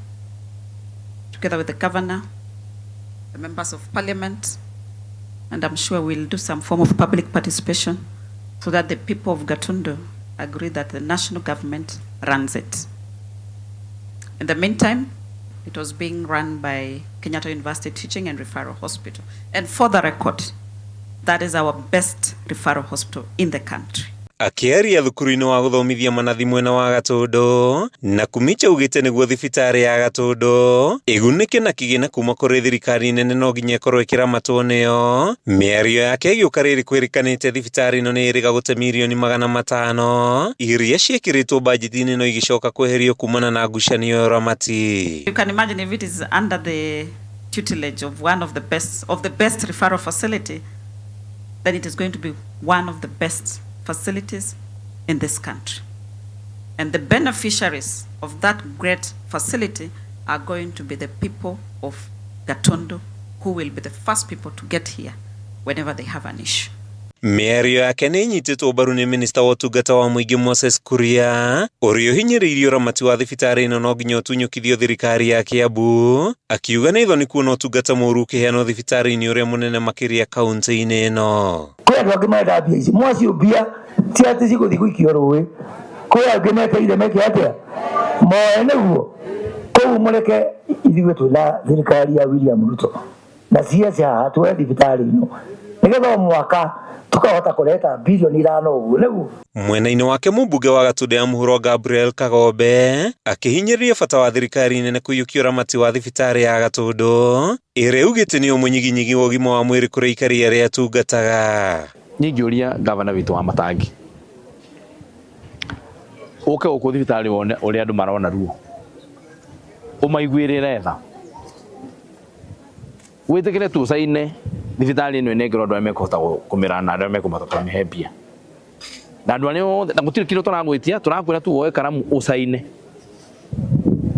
together with the governor, the members of parliament, and I'm sure we'll do some form of public participation so that the people of Gatundu agree that the national government runs it. In the meantime, it was being run by Kenyatta University Teaching and Referral Hospital. And for the record, that is our best referral hospital in the country. Akĩaria thukuru-inĩ wa gũthomithia manathi mwena wa Gatũndũ, Nakhumicha augĩte nĩguo thibitarĩ ya Gatũndũ ĩgunĩke na kĩgĩna kuma kũrĩ thirikari nene no nginya ĩkorwo ĩkĩramatwo nĩyo. Mĩario yake ĩgĩũka rĩrĩ kwĩrĩkanĩte thibitarĩ ĩno nĩ ĩrĩga gũte mirioni 500 iria ciĩkĩrĩtwo bajeti-inĩ no igĩcoka kweherio kumana na ngucanio ya ũramati. You can imagine if it is under the tutelage of one of the best of the best referral facility, then it is going to be one of the best facilities in this country. And the beneficiaries of that great facility are going to be the people of Gatundu, who will be the first people to get here whenever they have an issue. Mĩario yake nĩ ĩnyitĩtwo mbaru nĩ minista wa ũtungata wa mũingĩ Moses Kuria ũrĩa ũhinyĩrĩirie ũramati wa thibitarĩ ĩno no nginya ũtunyũkithio thirikari ya Kiambu, akiuga nĩ thoni kuona ũtungata mũũru ũkĩheanwo thibitarĩ-inĩ ũrĩa mũnene makĩria kaunti-inĩ ĩno. Kwĩ andũ angĩ marenda mbia ici mwacio mbia ti atĩ cigũthiĩ gũikio rũĩ, kwĩ angĩ metereire meke atĩa moe nĩguo kũu mũreke ithuĩ twĩna thirikari ya William Ruto na CS haha tuoe thibitarĩ ĩno nĩgetha o mwaka tukahota kũreta bilioni 5 ũguo nĩguo. Mwena-inĩ wake mũmbunge wa Gatũndũ ya mũhuro Gabriel Kagombe akĩhinyĩrĩria bata wa thirikari nene kũiyũkia ũramati wa thibitarĩ ya Gatũndũ ĩrĩa ĩugĩte nĩyo mũnyiginyigi wa ũgima wa mwĩrĩ kũrĩ aikari arĩa atungataga. Niĩ ngĩũria gavana witũ wa Matangi ũke gũkũ thibitarĩ wone ũrĩa andũ marona ruo, ũmaiguĩrĩre tha, wĩtĩkĩre tũcaine thibitarĩ ĩno ĩnengerwo andũ arĩa mekũhota kũmĩrana na andũ arĩa mekũhota kũmĩhe mbia na andũ arĩa othe, na gũtirĩ kĩndũ tũragwĩtia, tũrakwĩra tu woe karamu ũcaine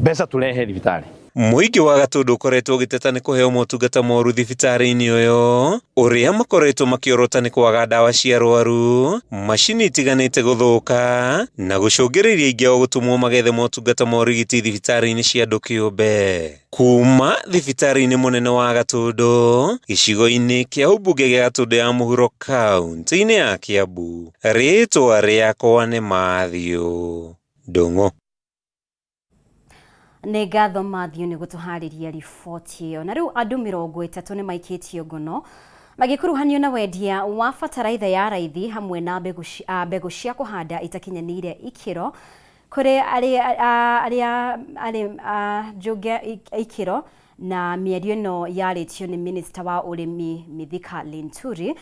mbeca tũrehe thibitarĩ. Mũingĩ wa Gatũndũ ũkoretwo ũgĩteta nĩ kũheo motungata moru thibitarĩ-inĩ ũyũ ũrĩa makoretwo makĩorota nĩ kwaga ndawa cia arwaru, macini itiganĩte gũthũka na gũcũngĩrĩria aingĩ ao gũtũmwo magethe motungata ma ũrigiti thibitarĩ-inĩ cia andũ kĩũmbe. Kuma thibitarĩ-inĩ mũnene wa Gatũndũ gĩcigo-inĩ kĩa ũmbunge gĩa Gatũndũ ya mũhuro kaunti-inĩ ya Kiambu, rĩtwa rĩakwa nĩ Matthew Ndung'u. Nĩ ngatho Matthew nĩ gũtũharĩria riboti ĩyo. Na rĩu andũ 30 nĩ maikĩtio ngono magĩkuruhanio na wendia wa bataraitha ya raithi hamwe na mbegũ cia kũhanda itakinyanĩire ikĩro kũrĩ arĩa arĩ njũge ikĩro. Na mĩario ĩno yarĩtio nĩ minista wa ũrĩmi Mithika Linturi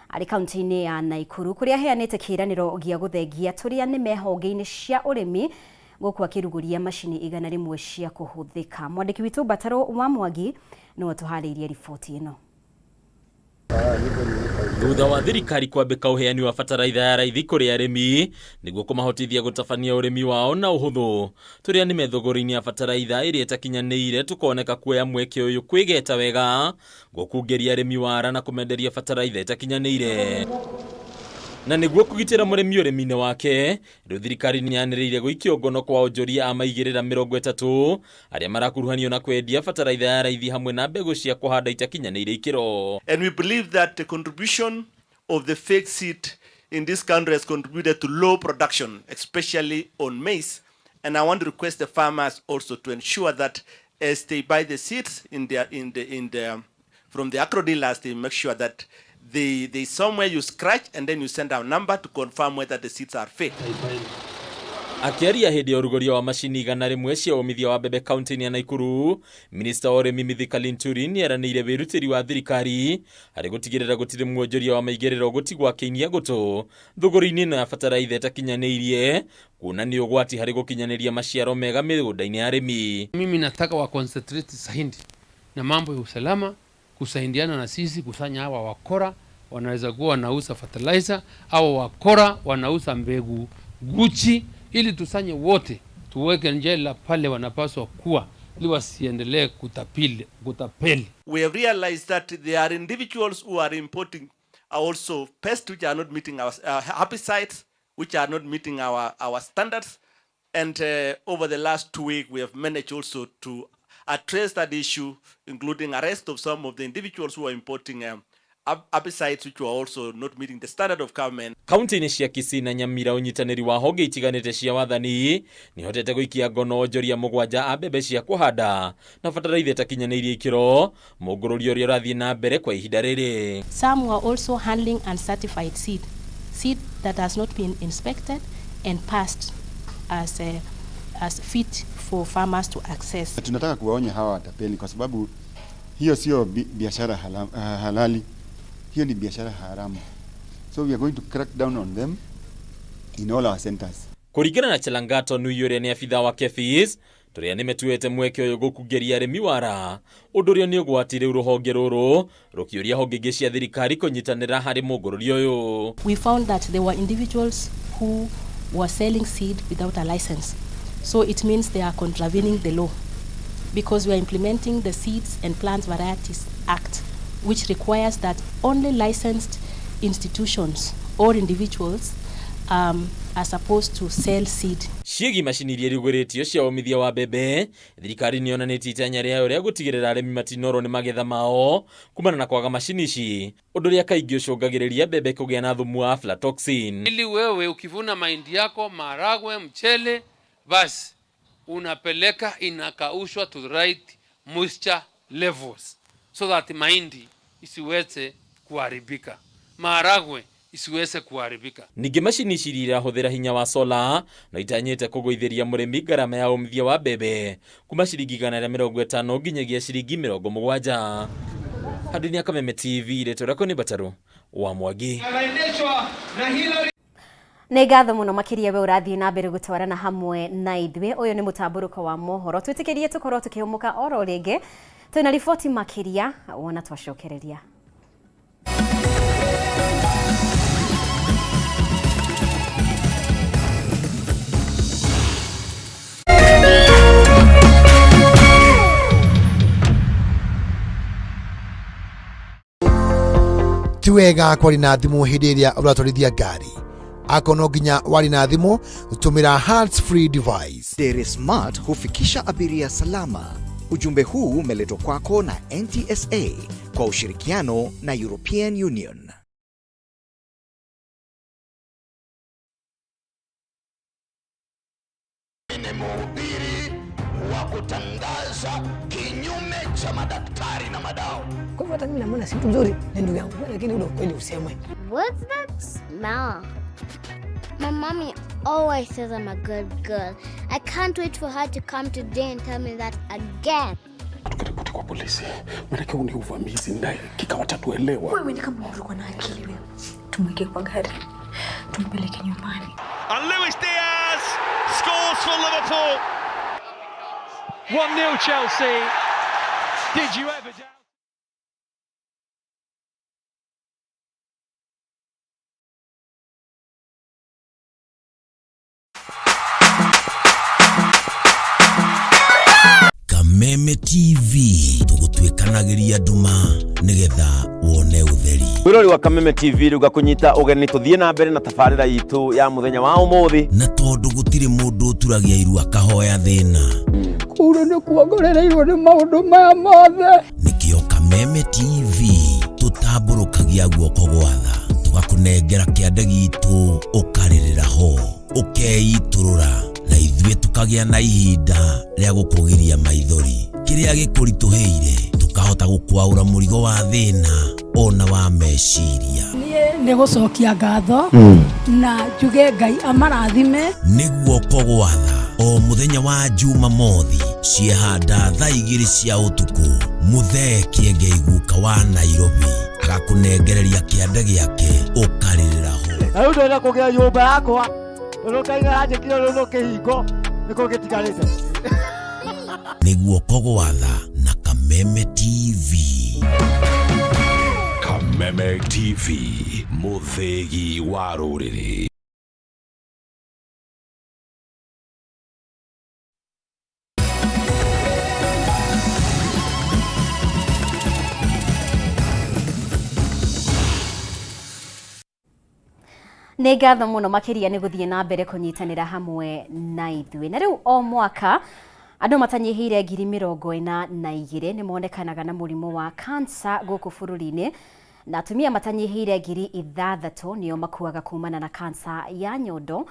arĩ kaunti-inĩ ya Naikuru, kũrĩa aheanĩte kĩĩranĩro gĩa gũthengia tũrĩa nĩme honge-inĩ cia ũrĩmi gũkũ akĩrugũria macini 100 cia kũhũthĩka. Mwandĩki witũ Mbataro wa Mwangi nĩwe ũtũharĩirie riboti ĩno. Thutha wa thirikari kwambĩka ũheani wa bataraitha ya raithi kũrĩ arĩmi nĩguo kũmahotithia gũtabania ũrĩmi wao na ũhũthũ, tũrĩa nĩ methogori-inĩ ya bataraitha ĩrĩa ĩtakinyanĩire tũkoneka kuoya mweke ũyũ kwĩgeta wega gũkungĩria arĩmi wara na kũmenderia bataraitha ĩtakinyanĩire. Na nĩguo kũgitĩra mũrĩmi ũrĩmi-inĩ wake, rĩu thirikari nĩ yanĩrĩire gũikio ngono kwa onjoria a maigĩrĩra 30 arĩa marakuruhanio na kwendia bataraitha ya raithi hamwe na mbegũ cia kũhanda itakinyanĩire ikĩro. And we believe that the contribution of the fake seed in this country has contributed to low production, especially on maize. And I want to request the farmers also to ensure that as they buy the seeds in their, in the, in the, from the agro dealers, they make sure that they somewhere you scratch and then you send our number to confirm whether the seeds are fake. Akĩaria hĩndĩ ya ũrugũria wa macini 100 cia ũmithia wa mbembe kaunti-inĩ ya Naikuru, minista wa ũrĩmi Mithika Linturi nĩ eranĩire wĩrutĩri wa thirikari harĩ gũtigĩrĩra gũtirĩ mwonjoria wa maigĩrĩra ũgũtigwo akĩinia gũtũ thũgũrĩ-inĩ ĩno ya bataraitha ĩtakinyanĩirie, kuona nĩ ũgwati harĩ gũkinyanĩria maciaro mega mĩgũnda-inĩ ya arĩmi. Mimi nataka wa concentrate zaidi na mambo ya usalama, kusaidiana na sisi kusanya hawa wakora wanaweza kuwa wanauza fertilizer au wakora wanauza mbegu guchi, ili tusanye wote tuweke njela pale wanapaswa kuwa, ili wasiendelee kutapeli. We have realized that there are individuals who are importing also pests which are not meeting our herbicides, which are not meeting our standards. And over the last 2 weeks, we have managed also to address that issue, including arrest of some of the individuals who are importing herbicides which were also not meeting the standard of government. Kaunti-inĩ cia Kisii na Nyamira, ũnyitanĩri wa honge itiganĩte cia wathani nĩhotete gũikia ngono onjoria mũgwanja a mbembe cia kũhanda na bataraitha ĩtakinyanĩirie ikĩro, mũngũrũrio ũrĩa ũrathiĩ na mbere kwa ihinda rĩrĩ. Some were also handling uncertified seed, seed that has not been inspected and passed as fit for farmers to access. Tunataka kuwaonya hawa watapeli kwa sababu hiyo sio biashara halali, hiyo ni biashara haramu. So we are going to crack down on them in all our centers. Kũringana na Chelangato Nui ũrĩa nĩ abitha wa KEPHIS, tũrĩa nĩmetuĩte mweke ũyũ gũkungĩria arĩmi wara, ũndũ ũrĩa nĩ ũgwati. Rĩu rũhonge rũrũ rũkĩũria honge ingĩ cia thirikari kũnyitanĩra harĩ mũngũrũrio ũyũ. We found that there were individuals who were selling seed without a license. So it means they are contravening the law because we are implementing the Seeds and Plants Varieties Act, which requires that only licensed institutions or individuals are supposed to sell seed. Ciĩgiĩ macini iria irugũrĩtio cia ũmithia wa mbembe, thirikari nĩ yonanĩtie itanya rĩayo rĩa gũtigĩrĩra arĩmi matinorwo nĩ magetha mao kumana na kwaga macini ici, ũndũ ũrĩa kaingĩ ũcũngagĩrĩria mbembe kũgĩa na thumu wa aflatoxin. Ili wewe ukivuna mahindi yako, maharagwe, mchele, basi unapeleka inakaushwa to the right moisture levels so that mahindi isiweze kuharibika, maharagwe isiweze kuharibika. Ningĩ macini ici iria irahũthĩra hinya wa sola no itanyĩte kũgũithĩria mũrĩmi ngarama ya ũmithia wa mbembe kuma ciringi 150 nginyagia ciringi 70. Handũ-inĩ ya Kameme TV, rĩtwa rĩakwa nĩ Mbatarũ wa Mwangi. Nĩ ngatho mũno makĩria we ũrathiĩ na mbere gũtwarana hamwe na ithuĩ. Ũyũ nĩ mũtambũrũko wa mohoro. Twĩtĩkĩrie tũkorwo tũkĩhũmũka oro rĩngĩ, twĩna riboti makĩria wona twacokereria. Ti wega kwaria na thimũ hĩndĩ ĩrĩa ũratwarithia ngari. Akorwo no nginya warie na thimũ, tũmĩra hands free device. Dere Smart hufikisha abiria salama. Ujumbe huu umeletwa kwako na NTSA kwa ushirikiano na European Union. Ni mhubiri wa kutangaza kinyume cha madaktari na madawa. Kwa hivyo hata mimi namuona si mtu mzuri, ni ndugu yangu, lakini ule ukweli usemwe. What's that smell? My mommy always says I'm a good girl. I can't wait for her to come today and tell me that again. Tukiripoti kwa polisi, maanake huu ni uvamizi na hakika watatuelewa. Wewe ni kama ulikuwa na akili wewe. Tumweke kwa gari, tumpeleke nyumbani. And Luis Diaz scores for Liverpool. 1-0 Chelsea. Did you ever doubt? Kameme TV tũgũtuĩkanagĩria nduma nĩgetha wone ũtheri. Mwirori wa Kameme TV rĩu ngakũnyita ũgeni tũthiĩ na mbere na tabarĩra itũ ya mũthenya wa ũmũthĩ. Na tondũ gũtirĩ mũndũ ũturagia iru akahoya thĩna, Kũu nĩ kuongorereirwo nĩ maũndũ maya mothe. Nĩkĩo Kameme TV tũtambũrũkagia guoko gwa tha, tũgakũnengera kĩande gitũ ũkarĩrĩra ho, ũkeitũrũra na ithuĩ tũkagĩa na ihinda rĩa gũkũgiria maithori. Kĩrĩa gĩkũritũhĩire tũkahota gũkwaũra mũrigo wa thĩna ona wa meciria. Niĩ nĩ gũcokia ngatho na njuge Ngai amarathime. Nĩ guoko gwa tha o mũthenya wa Jumamothi ciehanda thaa 2 cia ũtukũ, Mũthee Kĩengei guka wa Nairobi agakũnengereria kĩande gĩake ũkarĩrĩra ho. Na rĩu ndĩrenda kũgĩa nyũmba yakwa tondũ Ngai nĩaranjĩkire rũrũ kĩhingo nĩkĩo gĩtigarĩte. Nĩ guoko gwa tha na Kameme TV. Kameme TV, mũthĩgi wa rũrĩrĩ. Nĩ ngatho mũno makĩria nĩ gũthiĩ na mbere kũnyitanĩra hamwe na ithuĩ. Na rĩu o mwaka andũ matanyihĩire 42,000 nĩ monekanaga na mũrimũ wa kansa gũkũ bũrũri-inĩ, na atumia matanyihĩire 6,000 nĩo makuaga kumana na kansa ya nyondo.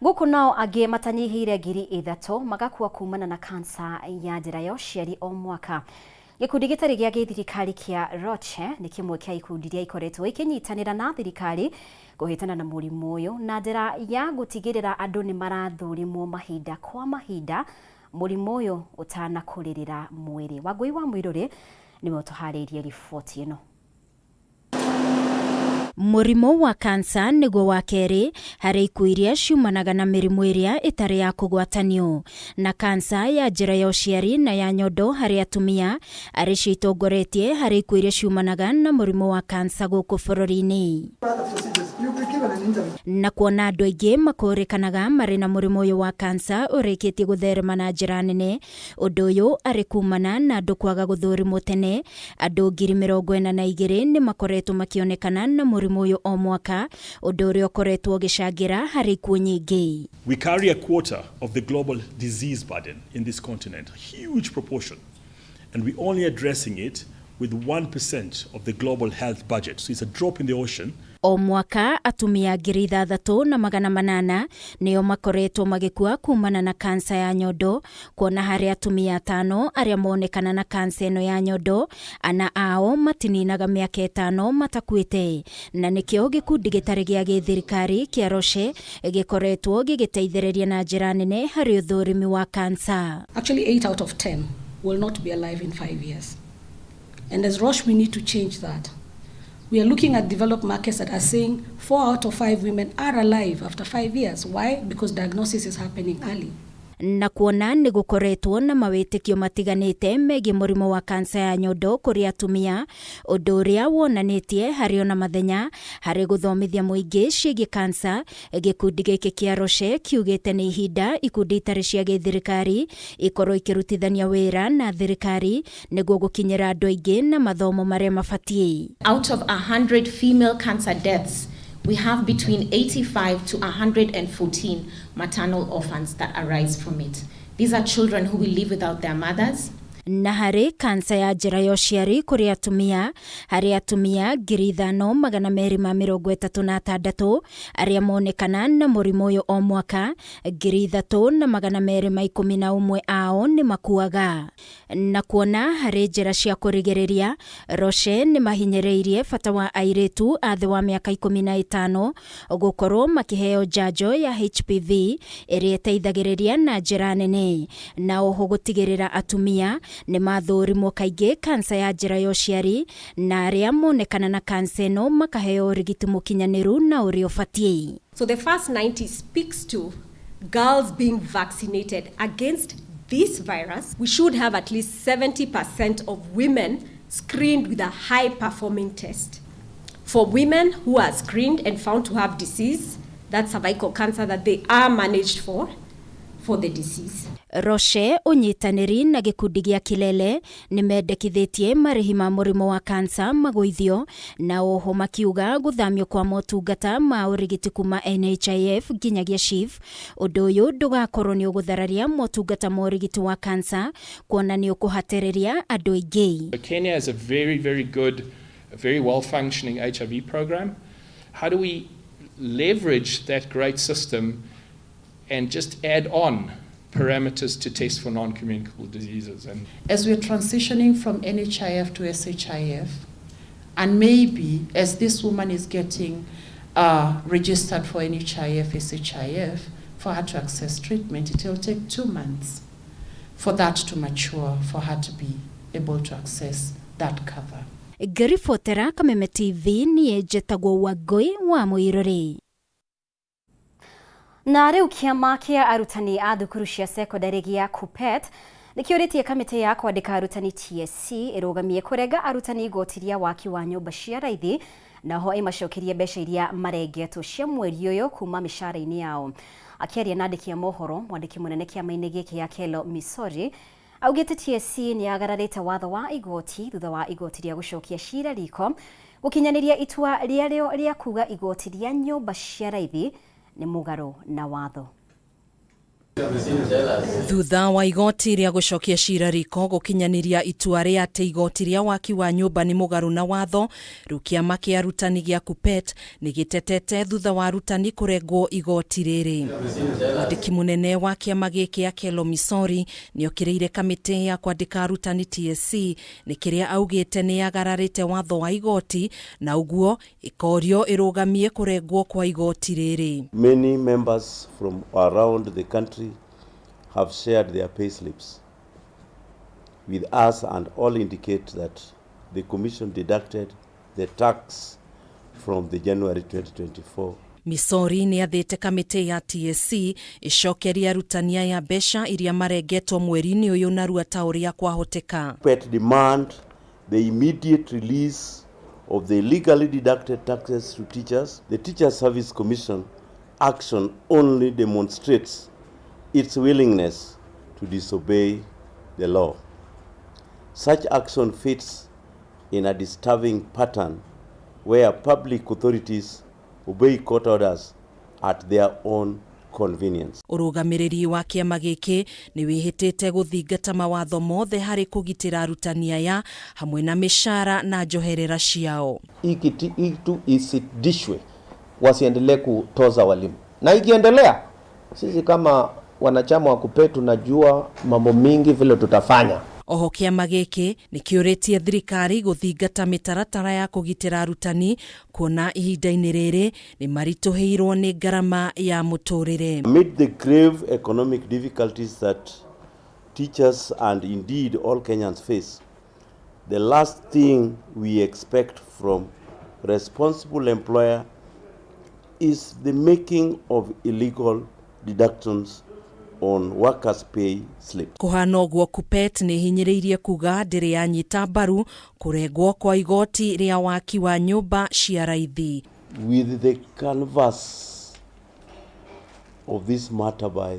Gũkũ nao angĩ matanyihĩire 3,000 magakua kumana na kansa ya njĩra ya ũciari o mwaka. Gĩkundi gĩtarĩ gĩa gĩthirikari kĩa Roche nĩ kĩmwe kĩa ikundi iria ikoretwo ikĩnyitanĩra na thirikari kũhĩtana na mũrimũ ũyũ na njĩra ya gũtigĩrĩra andũ nĩ marathũrimwo mahinda kwa mahinda mũrimũ ũyũ ũtanakũrĩrĩra mwĩrĩ. Wangũi wa Mwirũrĩ nĩwe ũtũharĩirie riboti ĩno. Mũrimũ wa kansa nĩguo wa kerĩ harĩ ikuũ iria ciumanaga na mĩrimũ ĩrĩa ĩtarĩ ya kũgwatanio, na kansa ya njĩra ya ũciari na ya nyondo harĩ atumia arĩ cio itongoretie harĩ ikuũ iria ciumanaga na mũrimũ wa kansa gũkũ bũrũri-inĩ. Na kuona andũ aingĩ makũrĩkanaga marĩ na mũrimũ ũyũ wa kansa ũrĩkĩtie gũtherema na njĩra nene, ũndũ ũyũ arĩ kumana na andũ kwaga gũthũrimwo tene. Andũ 42,000 nĩ makoretwo makĩonekana na mũrimũ ũyũ o mwaka, ũndũ ũrĩa ũkoretwo ũgĩcangĩra harĩ ikuũ nyingĩ. We carry a quarter of the global disease burden in this continent, a huge proportion, and we're only addressing it with 1% of the global health budget. So it's a drop in the ocean. O mwaka atumia 6,800 nĩo makoretwo magĩkua kumana na kansa ya nyondo, kuona harĩ atumia 5 arĩa monekana na kansa ĩno ya nyondo, ana ao matininaga mĩaka 5 matakuĩte. Na nĩkĩo gĩkundi gĩtarĩ gĩa gĩthirikari kĩa Roche gĩkoretwo gĩgĩteithĩrĩria na njĩra nene harĩ ũthũrimi wa kansa. Actually, 8 out of 10 will not be alive in 5 years. And as Roche, we need to change that. We are looking at developed markets that are saying 4 out of 5 women are alive after 5 years. Why? Because diagnosis is happening early. Na kuona nĩ gũkoretwo na mawĩtĩkio matiganĩte megiĩ mũrimũ wa kansa ya nyondo kũrĩ atumia, ũndũ ũrĩa wonanĩtie harĩ ona mathenya harĩ gũthomithia mũingĩ ciĩgiĩ kansa. Gĩkundi gĩkĩ kĩa Roche kiugĩte nĩ ihinda ikundi itarĩ cia gĩthirikari ikorwo ikĩrutithania wĩra na thirikari nĩguo gũkinyĩra andũ aingĩ na mathomo marĩa mabatiĩ. Out of 100 female cancer deaths, we have between 85 to 114 maternal orphans that arise from it. These are children who will live without their mothers. Na harĩ kansa ya njĩra ya ũciari kũrĩ atumia, harĩ atumia 5236 arĩa monekana na mũrimũ ũyũ o mwaka, 3211 ao nĩ makuaga. Na kuona harĩ njĩra cia kũrigĩrĩria, Roche nĩ mahinyĩrĩirie bata wa airĩtu a thĩ wa mĩaka 15 gũkorwo makĩheo njanjo ya HPV ĩrĩa ĩteithagĩrĩria na njĩra nene, na oho gũtigĩrĩra atumia nĩ mathũrimwo kaingĩ kansa ya njĩra ya ũciari, na arĩa monekana na kansa ĩno makaheo ũrigiti mũkinyanĩru na ũrĩa ũbatiĩ. So the first 90 speaks to girls being vaccinated against this virus. We should have at least 70% of women screened with a high performing test. For women who are screened and found to have disease, that's cervical cancer, that they are managed for the disease. Roche ũnyitanĩri na gĩkundi gĩa Kilele nĩ mendekithĩtie marĩhi ma mũrimũ wa kansa magũithio, na oho makiuga gũthamio kwa motungata ma ũrigiti kuma NHIF nginyagia SHIF. Ũndũ ũyũ ndũgakorwo nĩ ũgũthararia motungata ma ũrigiti wa kansa, kuona nĩ ũkũhatĩrĩria andũ aingĩ. Kenya has a very, very good, very well functioning HIV program. How do we leverage that great system and just add on parameters to test for non-communicable diseases? And as we're transitioning from NHIF to SHIF, and maybe as this woman is getting registered for NHIF, SHIF, for her to access treatment, it will take 2 months for that to mature, for her to be able to access that cover. Ngĩribotera Kameme TV niĩ njĩtagwo Wangũi wa Mũirũrĩ. Na rĩu kĩama kĩa arutani a thukuru cia sekondari gĩa KUPPET nĩkĩũrĩtie kamĩtĩ ya kwandĩka arutani TSC ĩrũgamie kũrenga arutani igoti rĩa waki wa nyũmba cia raithi, naho ĩmacokerie mbeca iria marengetwo cia mweri ũyũ kuma mĩcara-inĩ yao. Akĩaria na andĩki a mohoro, mwandĩki mũnene kĩama-inĩ gĩkĩ Akelo Misori augĩte TSC nĩ yagararĩte watho wa igoti thutha wa igoti rĩa gũcokia cira riko gũkinyanĩria itua rĩarĩo rĩa kuga igoti rĩa nyũmba cia raithi nĩ mũgarũ na watho. Thutha wa igoti rĩa gũcokia cira riko gũkinyanĩria itua rĩa atĩ igoti rĩa waki wa nyũmba nĩ mũgarũ na watho, rĩu kĩama kĩa arutani gĩa KUPPET nĩ gĩtetete thutha wa arutani kũrengwo igoti rĩrĩ. Mwandĩki mũnene wa kĩama gĩkĩ Akelo Misori nĩ okĩrĩire kamĩtĩ ya kwandĩka arutani TSC nĩ kĩrĩa augĩte nĩ yagararĩte watho wa igoti na ũguo ĩkorio ĩrũgamie kũrengwo kwa igoti rĩrĩ. Many members from around the country have shared their pay slips with us, and all indicate that the Commission deducted the tax from the January 2024. Misori nĩ athĩte kamĩtĩ ya TSC ĩcokerie arutani aya mbeca iria marengetwo mweri-inĩ ũyũ narua ta ũrĩa kwahoteka. KUPPET demand the immediate release of the illegally deducted taxes to teachers. The Teacher Service Commission action only demonstrates its willingness to disobey the law. Such action fits in a disturbing pattern where public authorities obey court orders at their own convenience. Ũrũgamĩrĩri wa kĩama gĩkĩ nĩ wĩhĩtĩte gũthingata mawatho mothe harĩ kũgitĩra arutani aya hamwe na mĩcara na njoherera ciao. Hii kitu isitishwe, wasiendelee kutoza walimu, na ikiendelea sisi kama wanachama wa KUPPET tunajua mambo mingi vile tutafanya. Oho kĩama gĩkĩ nĩ kĩũrĩtie thirikari gũthingata mĩtaratara ya kũgitĩra arutani kuona ihinda-inĩ rĩrĩ nĩ maritũhĩirwo nĩ ngarama ya mũtũrĩre. Amid the grave economic difficulties that teachers and indeed all Kenyans face, the last thing we expect from responsible employer is the making of illegal deductions on workers' pay slip. Kũhana ũguo Kuppet nĩ hinyĩrĩirie kuga ndĩrĩ yanyita mbaru kũrengwo kwa igoti rĩa waki wa nyũmba cia raithi. With the canvas of this matter by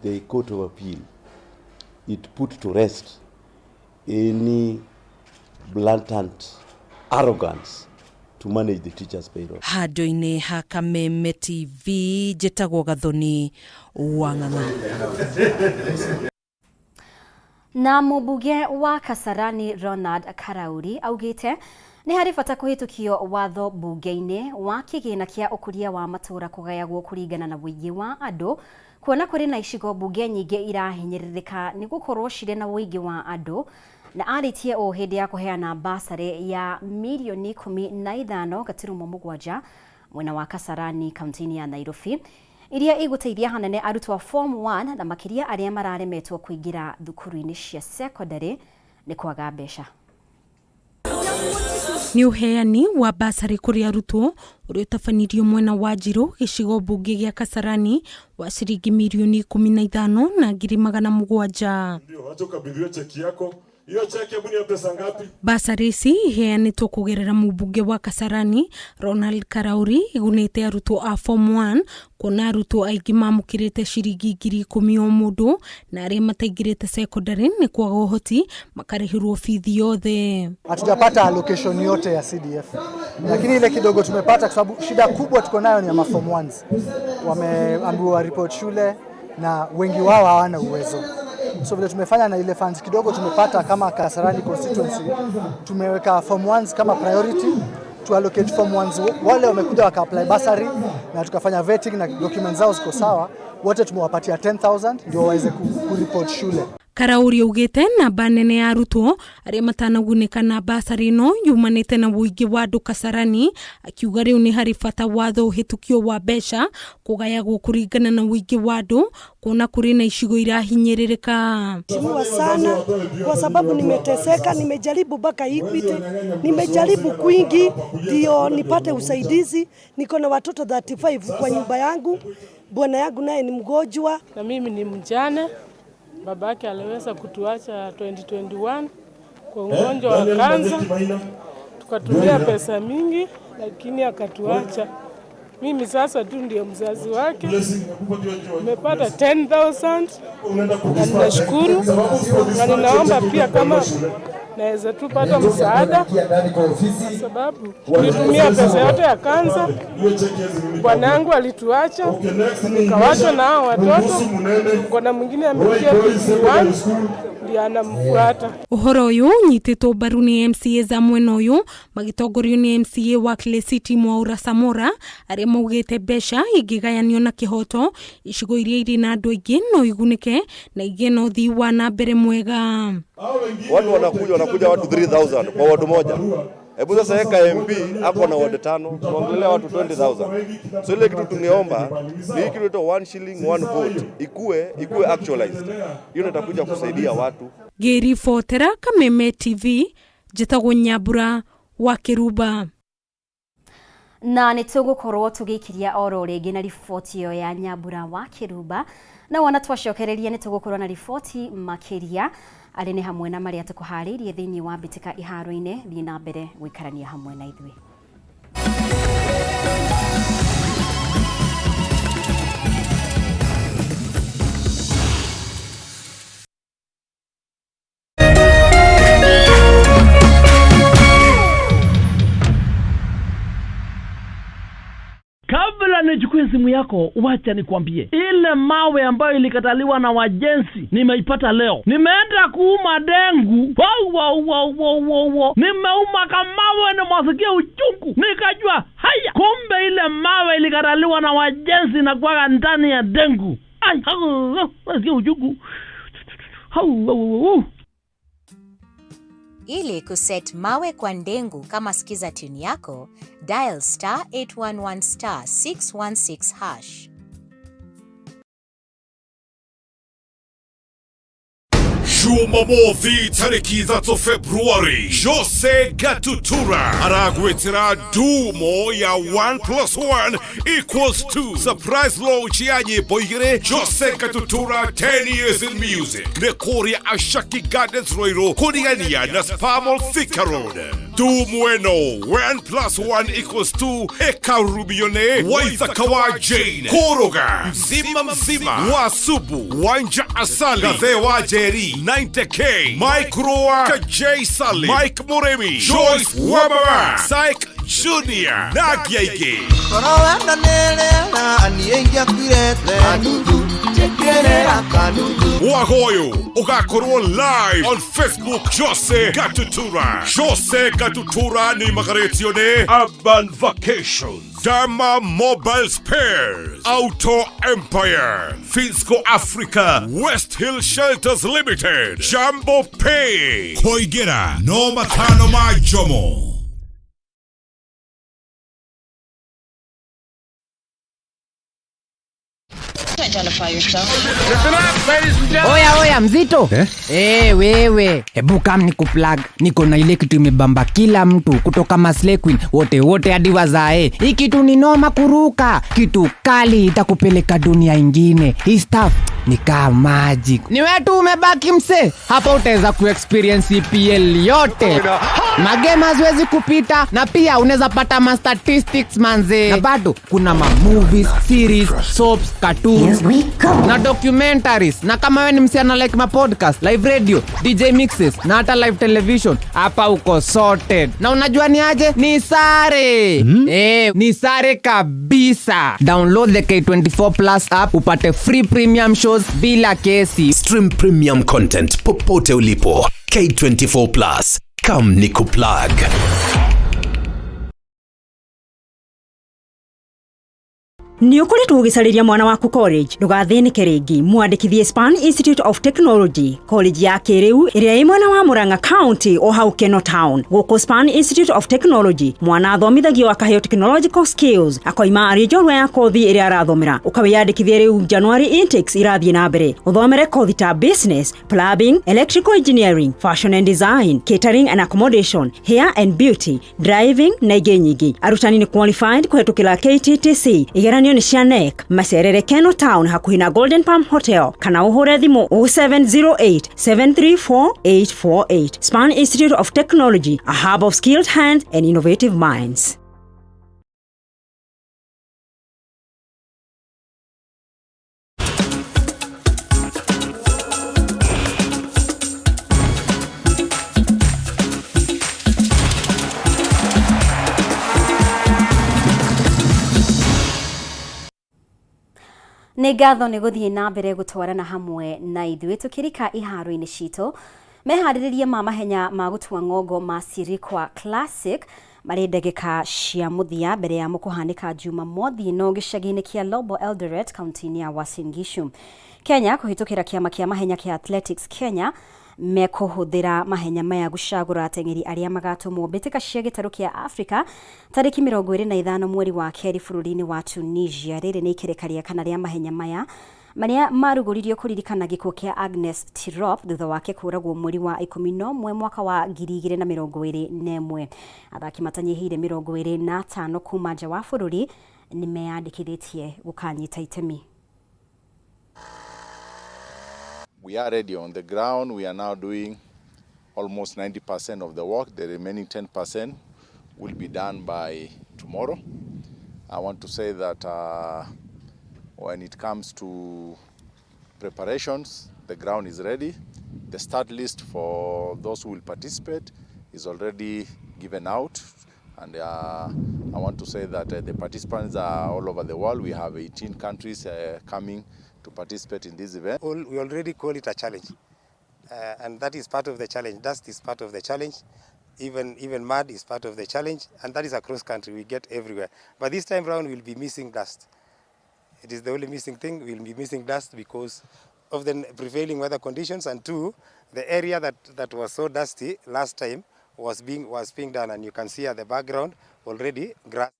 the Court of Appeal, it put to rest any blatant arrogance to manage the teachers' payroll. Handũ-inĩ ha Kameme TV njĩtagwo Gathoni wa Ng'ang'a. Na mũmbunge wa Kasarani Ronald Karauri augĩte nĩ harĩ bata kũhĩtũkio watho mbunge-inĩ wa kĩgĩna kĩa ũkũria wa matũũra kũgayagwo kũringana na ũingĩ wa andũ, kuona kũrĩ na icigo mbunge nyingĩ irahinyĩrĩrĩka nĩ gũkorwo cirĩ na ũingĩ wa andũ. Na arĩtie ũũ hĩndĩ ya kũheana basarĩ ya mirioni 15.7 mwena wa Kasarani kaunti-inĩ ya Nairobi, iria igũteithia hanene arutwo a form 1 na makĩria arĩa mararemetwo kũingĩra thukuru-inĩ cia secondary nĩ kwaga mbeca. Nĩ ũheani wa basarĩ kũrĩ arutwo ũrĩa ũtabanirio mwena wa Njirũ gĩcigo mbunge gĩa Kasarani wa ciringi mirioni 15,700. Ndio, wacha ukabidhiwe cheki yako. Hiyo cheki hebu ni ya pesa ngapi? Basarĩ ici iheanĩtwo kũgerera mũmbunge wa Kasarani Ronald Karauri igunĩte arutwo a form 1 kuona arutwo aingĩ mamũkĩrĩte ciringi 10,000 o mũndũ na arĩa mataingĩrĩte secondary nĩ kwaga ũhoti makarĩhĩrwo bithi yothe. Hatujapata allocation yote ya CDF, lakini ile kidogo tumepata, kwa sababu shida kubwa tuko nayo ni ya form 1s. Wameambiwa report shule na wengi wao hawana uwezo. So vile tumefanya na ile funds kidogo tumepata kama Kasarani constituency, tumeweka form 1s kama priority, to allocate form 1s wale wamekuja waka apply bursary na tukafanya vetting na documents zao ziko sawa, wote tumewapatia 10,000 ndio waweze kureport shule. Karauri augĩte namba nene ya arutwo arĩa matanagunĩka na basarĩ ĩno yumanĩte na ũingĩ wa andũ Kasarani, akiuga rĩu nĩ harĩ bata watho ũhĩtũkio wa mbeca kũgayagwo kũringana na ũingĩ wa andũ kuona kũrĩ na icigo irahinyĩrĩrĩka. Mheshimiwa sana kwa sababu nimeteseka, nimejaribu mpaka Equity, nimejaribu kwingi ndio nipate usaidizi. Niko na watoto 35 kwa nyumba yangu, bwana yangu naye ni mgonjwa. Na mimi ni mjane. Babake aliweza kutuacha 2021 kwa ugonjwa wa kansa. Tukatumia pesa mingi lakini akatuacha. Mimi sasa tu ndio mzazi wake. Nimepata 10,000 na ninashukuru, na ninaomba pia kama naweza tupata msaada, kwa sababu tulitumia pesa yote ya kansa. Bwanangu alituacha, nikawachwa na hao watoto. Kuna mwingine ameingia P1 ndiye anamfuata. Ũhoro ũyũ ũnyitĩtwo mbaru nĩ MCA za mwena ũyũ magĩtongorio nĩ MCA wa Clay City Mwaura Samora arĩa maugĩte mbeca ingĩgayanio na kĩhoto icigo iria irĩ na andũ aingĩ no igunĩke na igĩe na ũthii wa na mbere mwega. Watu wanakuja watu 3,000 kwa ward moja. Hebu sasa eka MP ako na ward 5, tuongelea watu 20,000. So ile kitu tungeomba ni hii kitu 1 shilling 1 vote ikue actualized. Hiyo itakuja kusaidia watu. Ngĩribotera Kameme TV njĩtagwo Nyambura wa Kĩrumba. Na nĩ tũgũkorwo tũgĩikiria oro rĩngĩ na riboti ĩyo ya Nyambura wa Kĩrumba, na wona twacokereria nĩ tũgũkorwo na riboti makĩria arĩ nĩ hamwe na marĩa tũkũharĩirie thĩinĩ wa mbĩtĩka iharo-inĩ. Thiĩ na mbere gũikarania hamwe na ithuĩ. Kabla nichukue simu yako, wacha nikwambie, ile mawe ambayo ilikataliwa na wajenzi nimeipata leo. Nimeenda kuuma dengu, wow. Nimeuma kamawe na mwasikia uchungu, nikajua haya, kumbe ile mawe ilikataliwa na wajenzi na kuwaga ndani ya dengu. Ai, nasikia uchungu. Hau. Ili kuset mawe kwa ndengu kama skiza tune yako, dial star 811 star 616 hash. Jumamothi tarĩki 3 Februari, Jose Gatutura aragwĩtĩra dumo ya 1 plus 1 equals 2 surprise launch ya nyĩmbo igĩrĩ. Jose Gatutura 10 years in music nĩ kũrĩa Ashaki Gardens Ruiru kũrigania na Spamol Thika Road. Dumo ĩno 1 plus 1 equals 2 ĩkarurumio nĩ Waithaka wa Jane Kũrũga mzima mzima wa Subu Wanja Asali Gathe wa Njeri 90K Mike Roa Kajay Sali Mike Muremi Joyce Wababa Syke Junior na angĩ aingĩ. Wagoyo ugakorwo live on Facebook. Jose Gatutura. Jose Gatutura nĩ magarĩtio nĩ Urban Vacations, Dama Mobile Spares, Auto Empire, Finsco Africa, West Hill Shelters Limited, Jambo Pay, Koigera, no matano ma Jomo. Identify yourself. Oya oya mzito eh? Hey, wewe hebu kam nikuplug, niko na ile kitu imebamba kila mtu kutoka Maslay Queen wote wote hadi wazae. Hii kitu ni noma kuruka, kitu kali itakupeleka dunia ingine. Hii stuff ni kama magic. Ni wewe tu umebaki mse, hapa utaweza kuexperience EPL yote. Magame haziwezi kupita na pia unaweza pata ma statistics manze. Na bado kuna ma movies, series, soaps, cartoons na documentaries. Na kama wewe ni msichana like ma podcast, live radio, DJ mixes na hata live television, hapa uko sorted. Na unajua ni aje? Ni sare. Ni sare kabisa. Download the K24 Plus app upate free premium shows bila kesi. Stream premium content popote ulipo. K24 Plus. Come nikuplug. Nĩ ũkoretwo ũgĩcarĩria mwana waku college, ndũgathĩnĩke rĩngĩ. Mwandĩkithie Span Institute of Technology, college ya kĩrĩu ĩrĩa ĩ mwena wa Murang'a County o hau Keno Town. Gũkũ Span Institute of Technology mwana athomithagio akaheo technological skills, akoima arĩ njorua ya kothi ĩrĩa arathomera. Ũkawĩyandĩkithia rĩu January intakes irathiĩ na mbere. Ũthomere kothi ta business, plumbing, electrical engineering, fashion and design, catering and accommodation, hair and beauty, driving na ingĩ nyingĩ. Arutani nĩ qualified kũhetũkĩra KTTC. Igeranio nĩ cia NEC. Macerere Keno Town hakuhĩ na Golden Palm Hotel kana ũhũre thimũ 0708 734 848. Span Institute of Technology, a hub of skilled hands and innovative minds. Nĩ ngatho nĩ gũthiĩ na mbere gũtwarana hamwe na ithuĩ tũkĩrika iharo-inĩ citũ. Meharĩrĩria ma mahenya ma gũtua ng'ongo ma Sirikwa Classic marĩ ndagĩka cia mũthia mbere ya mũkũhanĩka Jumamothi no gĩcagi-inĩ kĩa Lobo Eldoret kaunti-inĩ ya Uasin Gishu. Kenya kũhĩtũkĩra kĩama kĩa mahenya kĩa Athletics Kenya mekũhũthĩra mahenya maya gũcagũra ateng'eri arĩa magatũmwo mbĩtĩka cia gĩtarũ kĩa Africa tarĩki 25 mweri wa kerĩ bũrũri-inĩ wa Tunisia. Rĩrĩ nĩ ikereka rĩa kana rĩa mahenya maya marĩa marugũririo kũririkana gĩkuũ kĩa Agnes Tirop thutha wake kũragwo mweri wa 11 mwaka wa 2021. Athaki matanyihĩire 25 kuma nja wa bũrũri nĩmeyandĩkithĩtie gũkanyita itemi. We are ready on the ground. We are now doing almost 90% of the work. The remaining 10% will be done by tomorrow. I want to say that when it comes to preparations, the ground is ready. The start list for those who will participate is already given out. And I want to say that the participants are all over the world. We have 18 countries coming to participate in this event. We already call it a challenge, and that is part of the challenge. Dust is part of the challenge, even mud is part of the challenge, and that is across country. We get everywhere. But this time round, we'll be missing dust. It is the only missing thing. We'll be missing dust because of the prevailing weather conditions, and two, the area that was so dusty last time was being done, and you can see at the background already grass.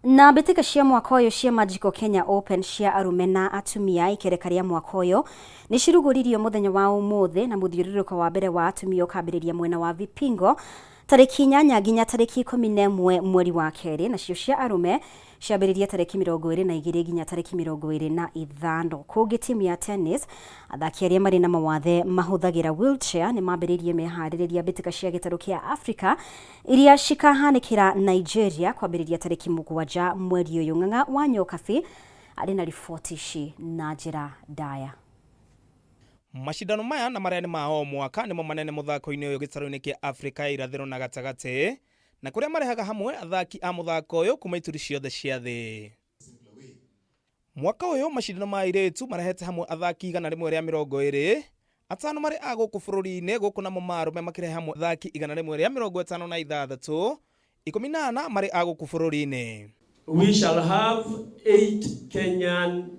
Na mbĩtĩka cia mwaka ũyũ cia Magical Kenya Open cia arũme na atumia ikereka rĩa mwaka ũyũ nĩ cirugũririo mũthenya wa ũmũthĩ, na mũthiũrũrũko wa mbere wa atumia ũkambĩrĩria mwena wa Vipingo tarĩki 8 nginya tarĩki 11 mweri wa kerĩ, nacio cia arũme ciambĩrĩria tarĩki 22 nginya tarĩki 25. Kũngĩ timu ya tennis, athaki arĩa marĩ na mawathe mahũthagĩra wheelchair nĩ mambĩrĩirie meharĩrĩria mbĩtĩka cia gĩtarũ kĩa Africa iria cikahanĩkĩra Nigeria kwambĩrĩria tarĩki 7 mweri ũyũ. Ng'ang'a wa Nyokabi arĩ na riboti ici na njĩra ndaya. Macindano maya na marĩa nĩ ma o mwaka nĩmo manene mũthako-inĩ ũyũ gĩtarũ-inĩ kĩa Afrika ya irathĩro na gatagatĩ, na kũrĩa marehaga hamwe athaki a mũthako ũyũ kuma ituri ciothe cia thĩ. Mwaka ũyũ macindano ma airĩtu marehete hamwe athaki 120, atano marĩ a gũkũ bũrũri-inĩ, gũkũ namo ma arũme makĩrehe hamwe athaki 156, 14 marĩ a gũkũ bũrũri-inĩ. We shall have 8 Kenyan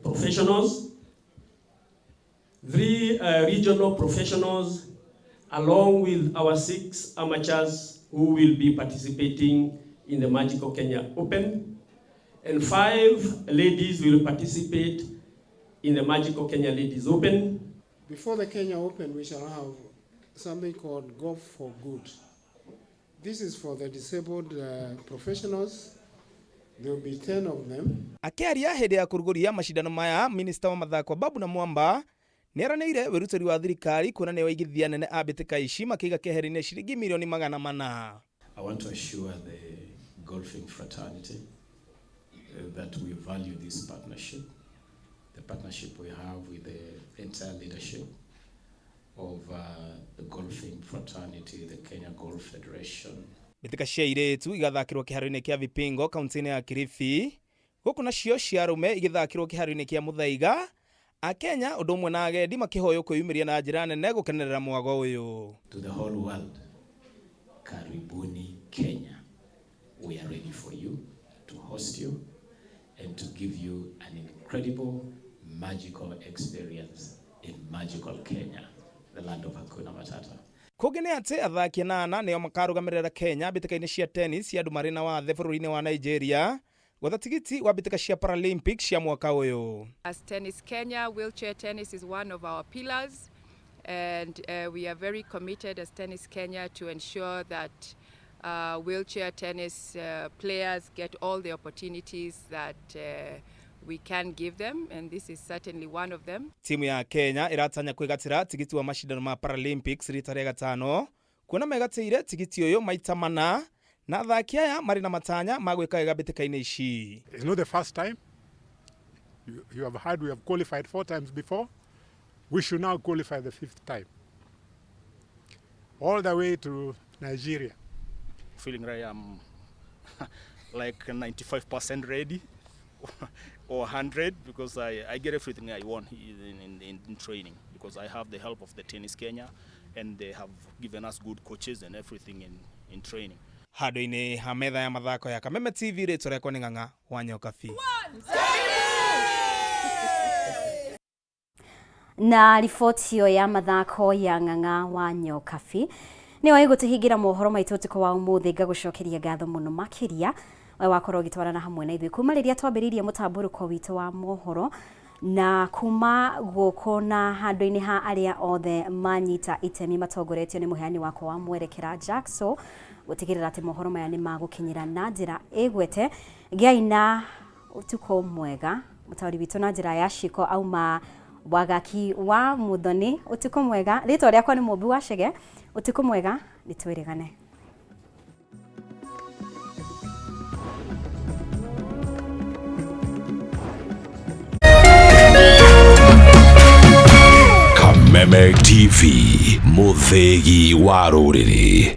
professionals, 3 regional professionals, along with our 6 amateurs who will be participating in the Magical Kenya Open, and 5 ladies will participate in the Magical Kenya Ladies Open. Before the Kenya Open, we shall have something called Golf for Good. This is for the disabled professionals. There will be 10 of them. Akĩaria hĩndĩ ya kũrugũria macindano maya, Minista wa mathako Babu na Mwamba nĩeranĩire wĩrutĩri wa thirikari kuona nĩ waigithia nene a mbĩtĩka ici makĩiga keheri-inĩ ciringi mirioni 400. I want to assure the golfing fraternity that we value this partnership, the partnership we have with the entire leadership of the golfing fraternity, the Kenya Golf Federation. Mbĩtĩka cia airĩtu igathakĩrwo kĩharo-inĩ kĩa Vipingo kaunti-inĩ ya Kilifi, gũkũ nacio cia arũme igĩthakĩrwo kĩharo-inĩ kĩa Muthaiga. Akenya ũndũ ũmwe na agendi makĩhoywo kwĩyumĩria na njĩra nene gũkenerera mwago ũyũ. To the whole world, karibuni Kenya. We are ready for you, to host you and to give you an incredible magical experience in magical Kenya, the land of Hakuna Matata. Kũngĩ nĩ atĩ athaki anana nĩo makarũgamĩrĩra Kenya mbĩtĩka-inĩ cia tennis cia andũ marĩ na wathe bũrũri-inĩ wa Nigeria gwetha tigiti wa mbĩtĩka cia Paralympics cia mwaka ũyũ. As Tennis Kenya, wheelchair tennis is one of our pillars, and we are very committed as Tennis Kenya to ensure that wheelchair tennis players get all the opportunities that we can give them, and this is certainly one of them. Timu ya Kenya iratanya kwĩgatĩra tigiti wa macindano ma Paralympics rita rĩa gatano, kuona megatĩire tigiti ũyũ maita mana, na athaki aya marĩ na matanya ma gwĩka wega mbĩtĩka-inĩ ici. It's not the first time. You have heard we have qualified 4 times before. We should now qualify the 5th time. All the way to Nigeria. Feeling like I'm like 95% ready or 100, because I get everything I want in training, because I have the help of the Tennis Kenya and they have given us good coaches and everything in training. Handũ-inĩ ha metha ya mathako ya Kameme TV, rĩtwa rĩakwa nĩ Ng'ang'a wa Nyokabi. Na riboti ĩyo ya mathako ya Ng'ang'a wa Nyokabi nĩyo ĩgũtũhingĩra mohoro maitũ ũtukũ wa ũmũthĩ. Ngagũcokeria ngatho mũno makĩria we wakorwo ũgĩtwarana hamwe na ithuĩ kuma rĩrĩa twambĩrĩirie mũtambũrũko witũ wa mohoro, na kuma gũkũ na handũ-inĩ ha arĩa othe manyita itemi matongoretio nĩ mũheani wakwa wa mwerekera Jackson, gũtigĩrĩra atĩ mohoro maya nĩ magũkinyĩra na njĩra ĩgwete. Gĩai na ũtukũ mwega. Mũtaũri witũ na njĩra ya ciko auma Wagaki wa Muthoni. Ũtukũ mwega. Rĩtwa rĩakwa nĩ Mũmbi wa Chege. Ũtukũ mwega, nĩtwĩrĩgane. Kameme TV, mũthĩgi wa rũrĩrĩ.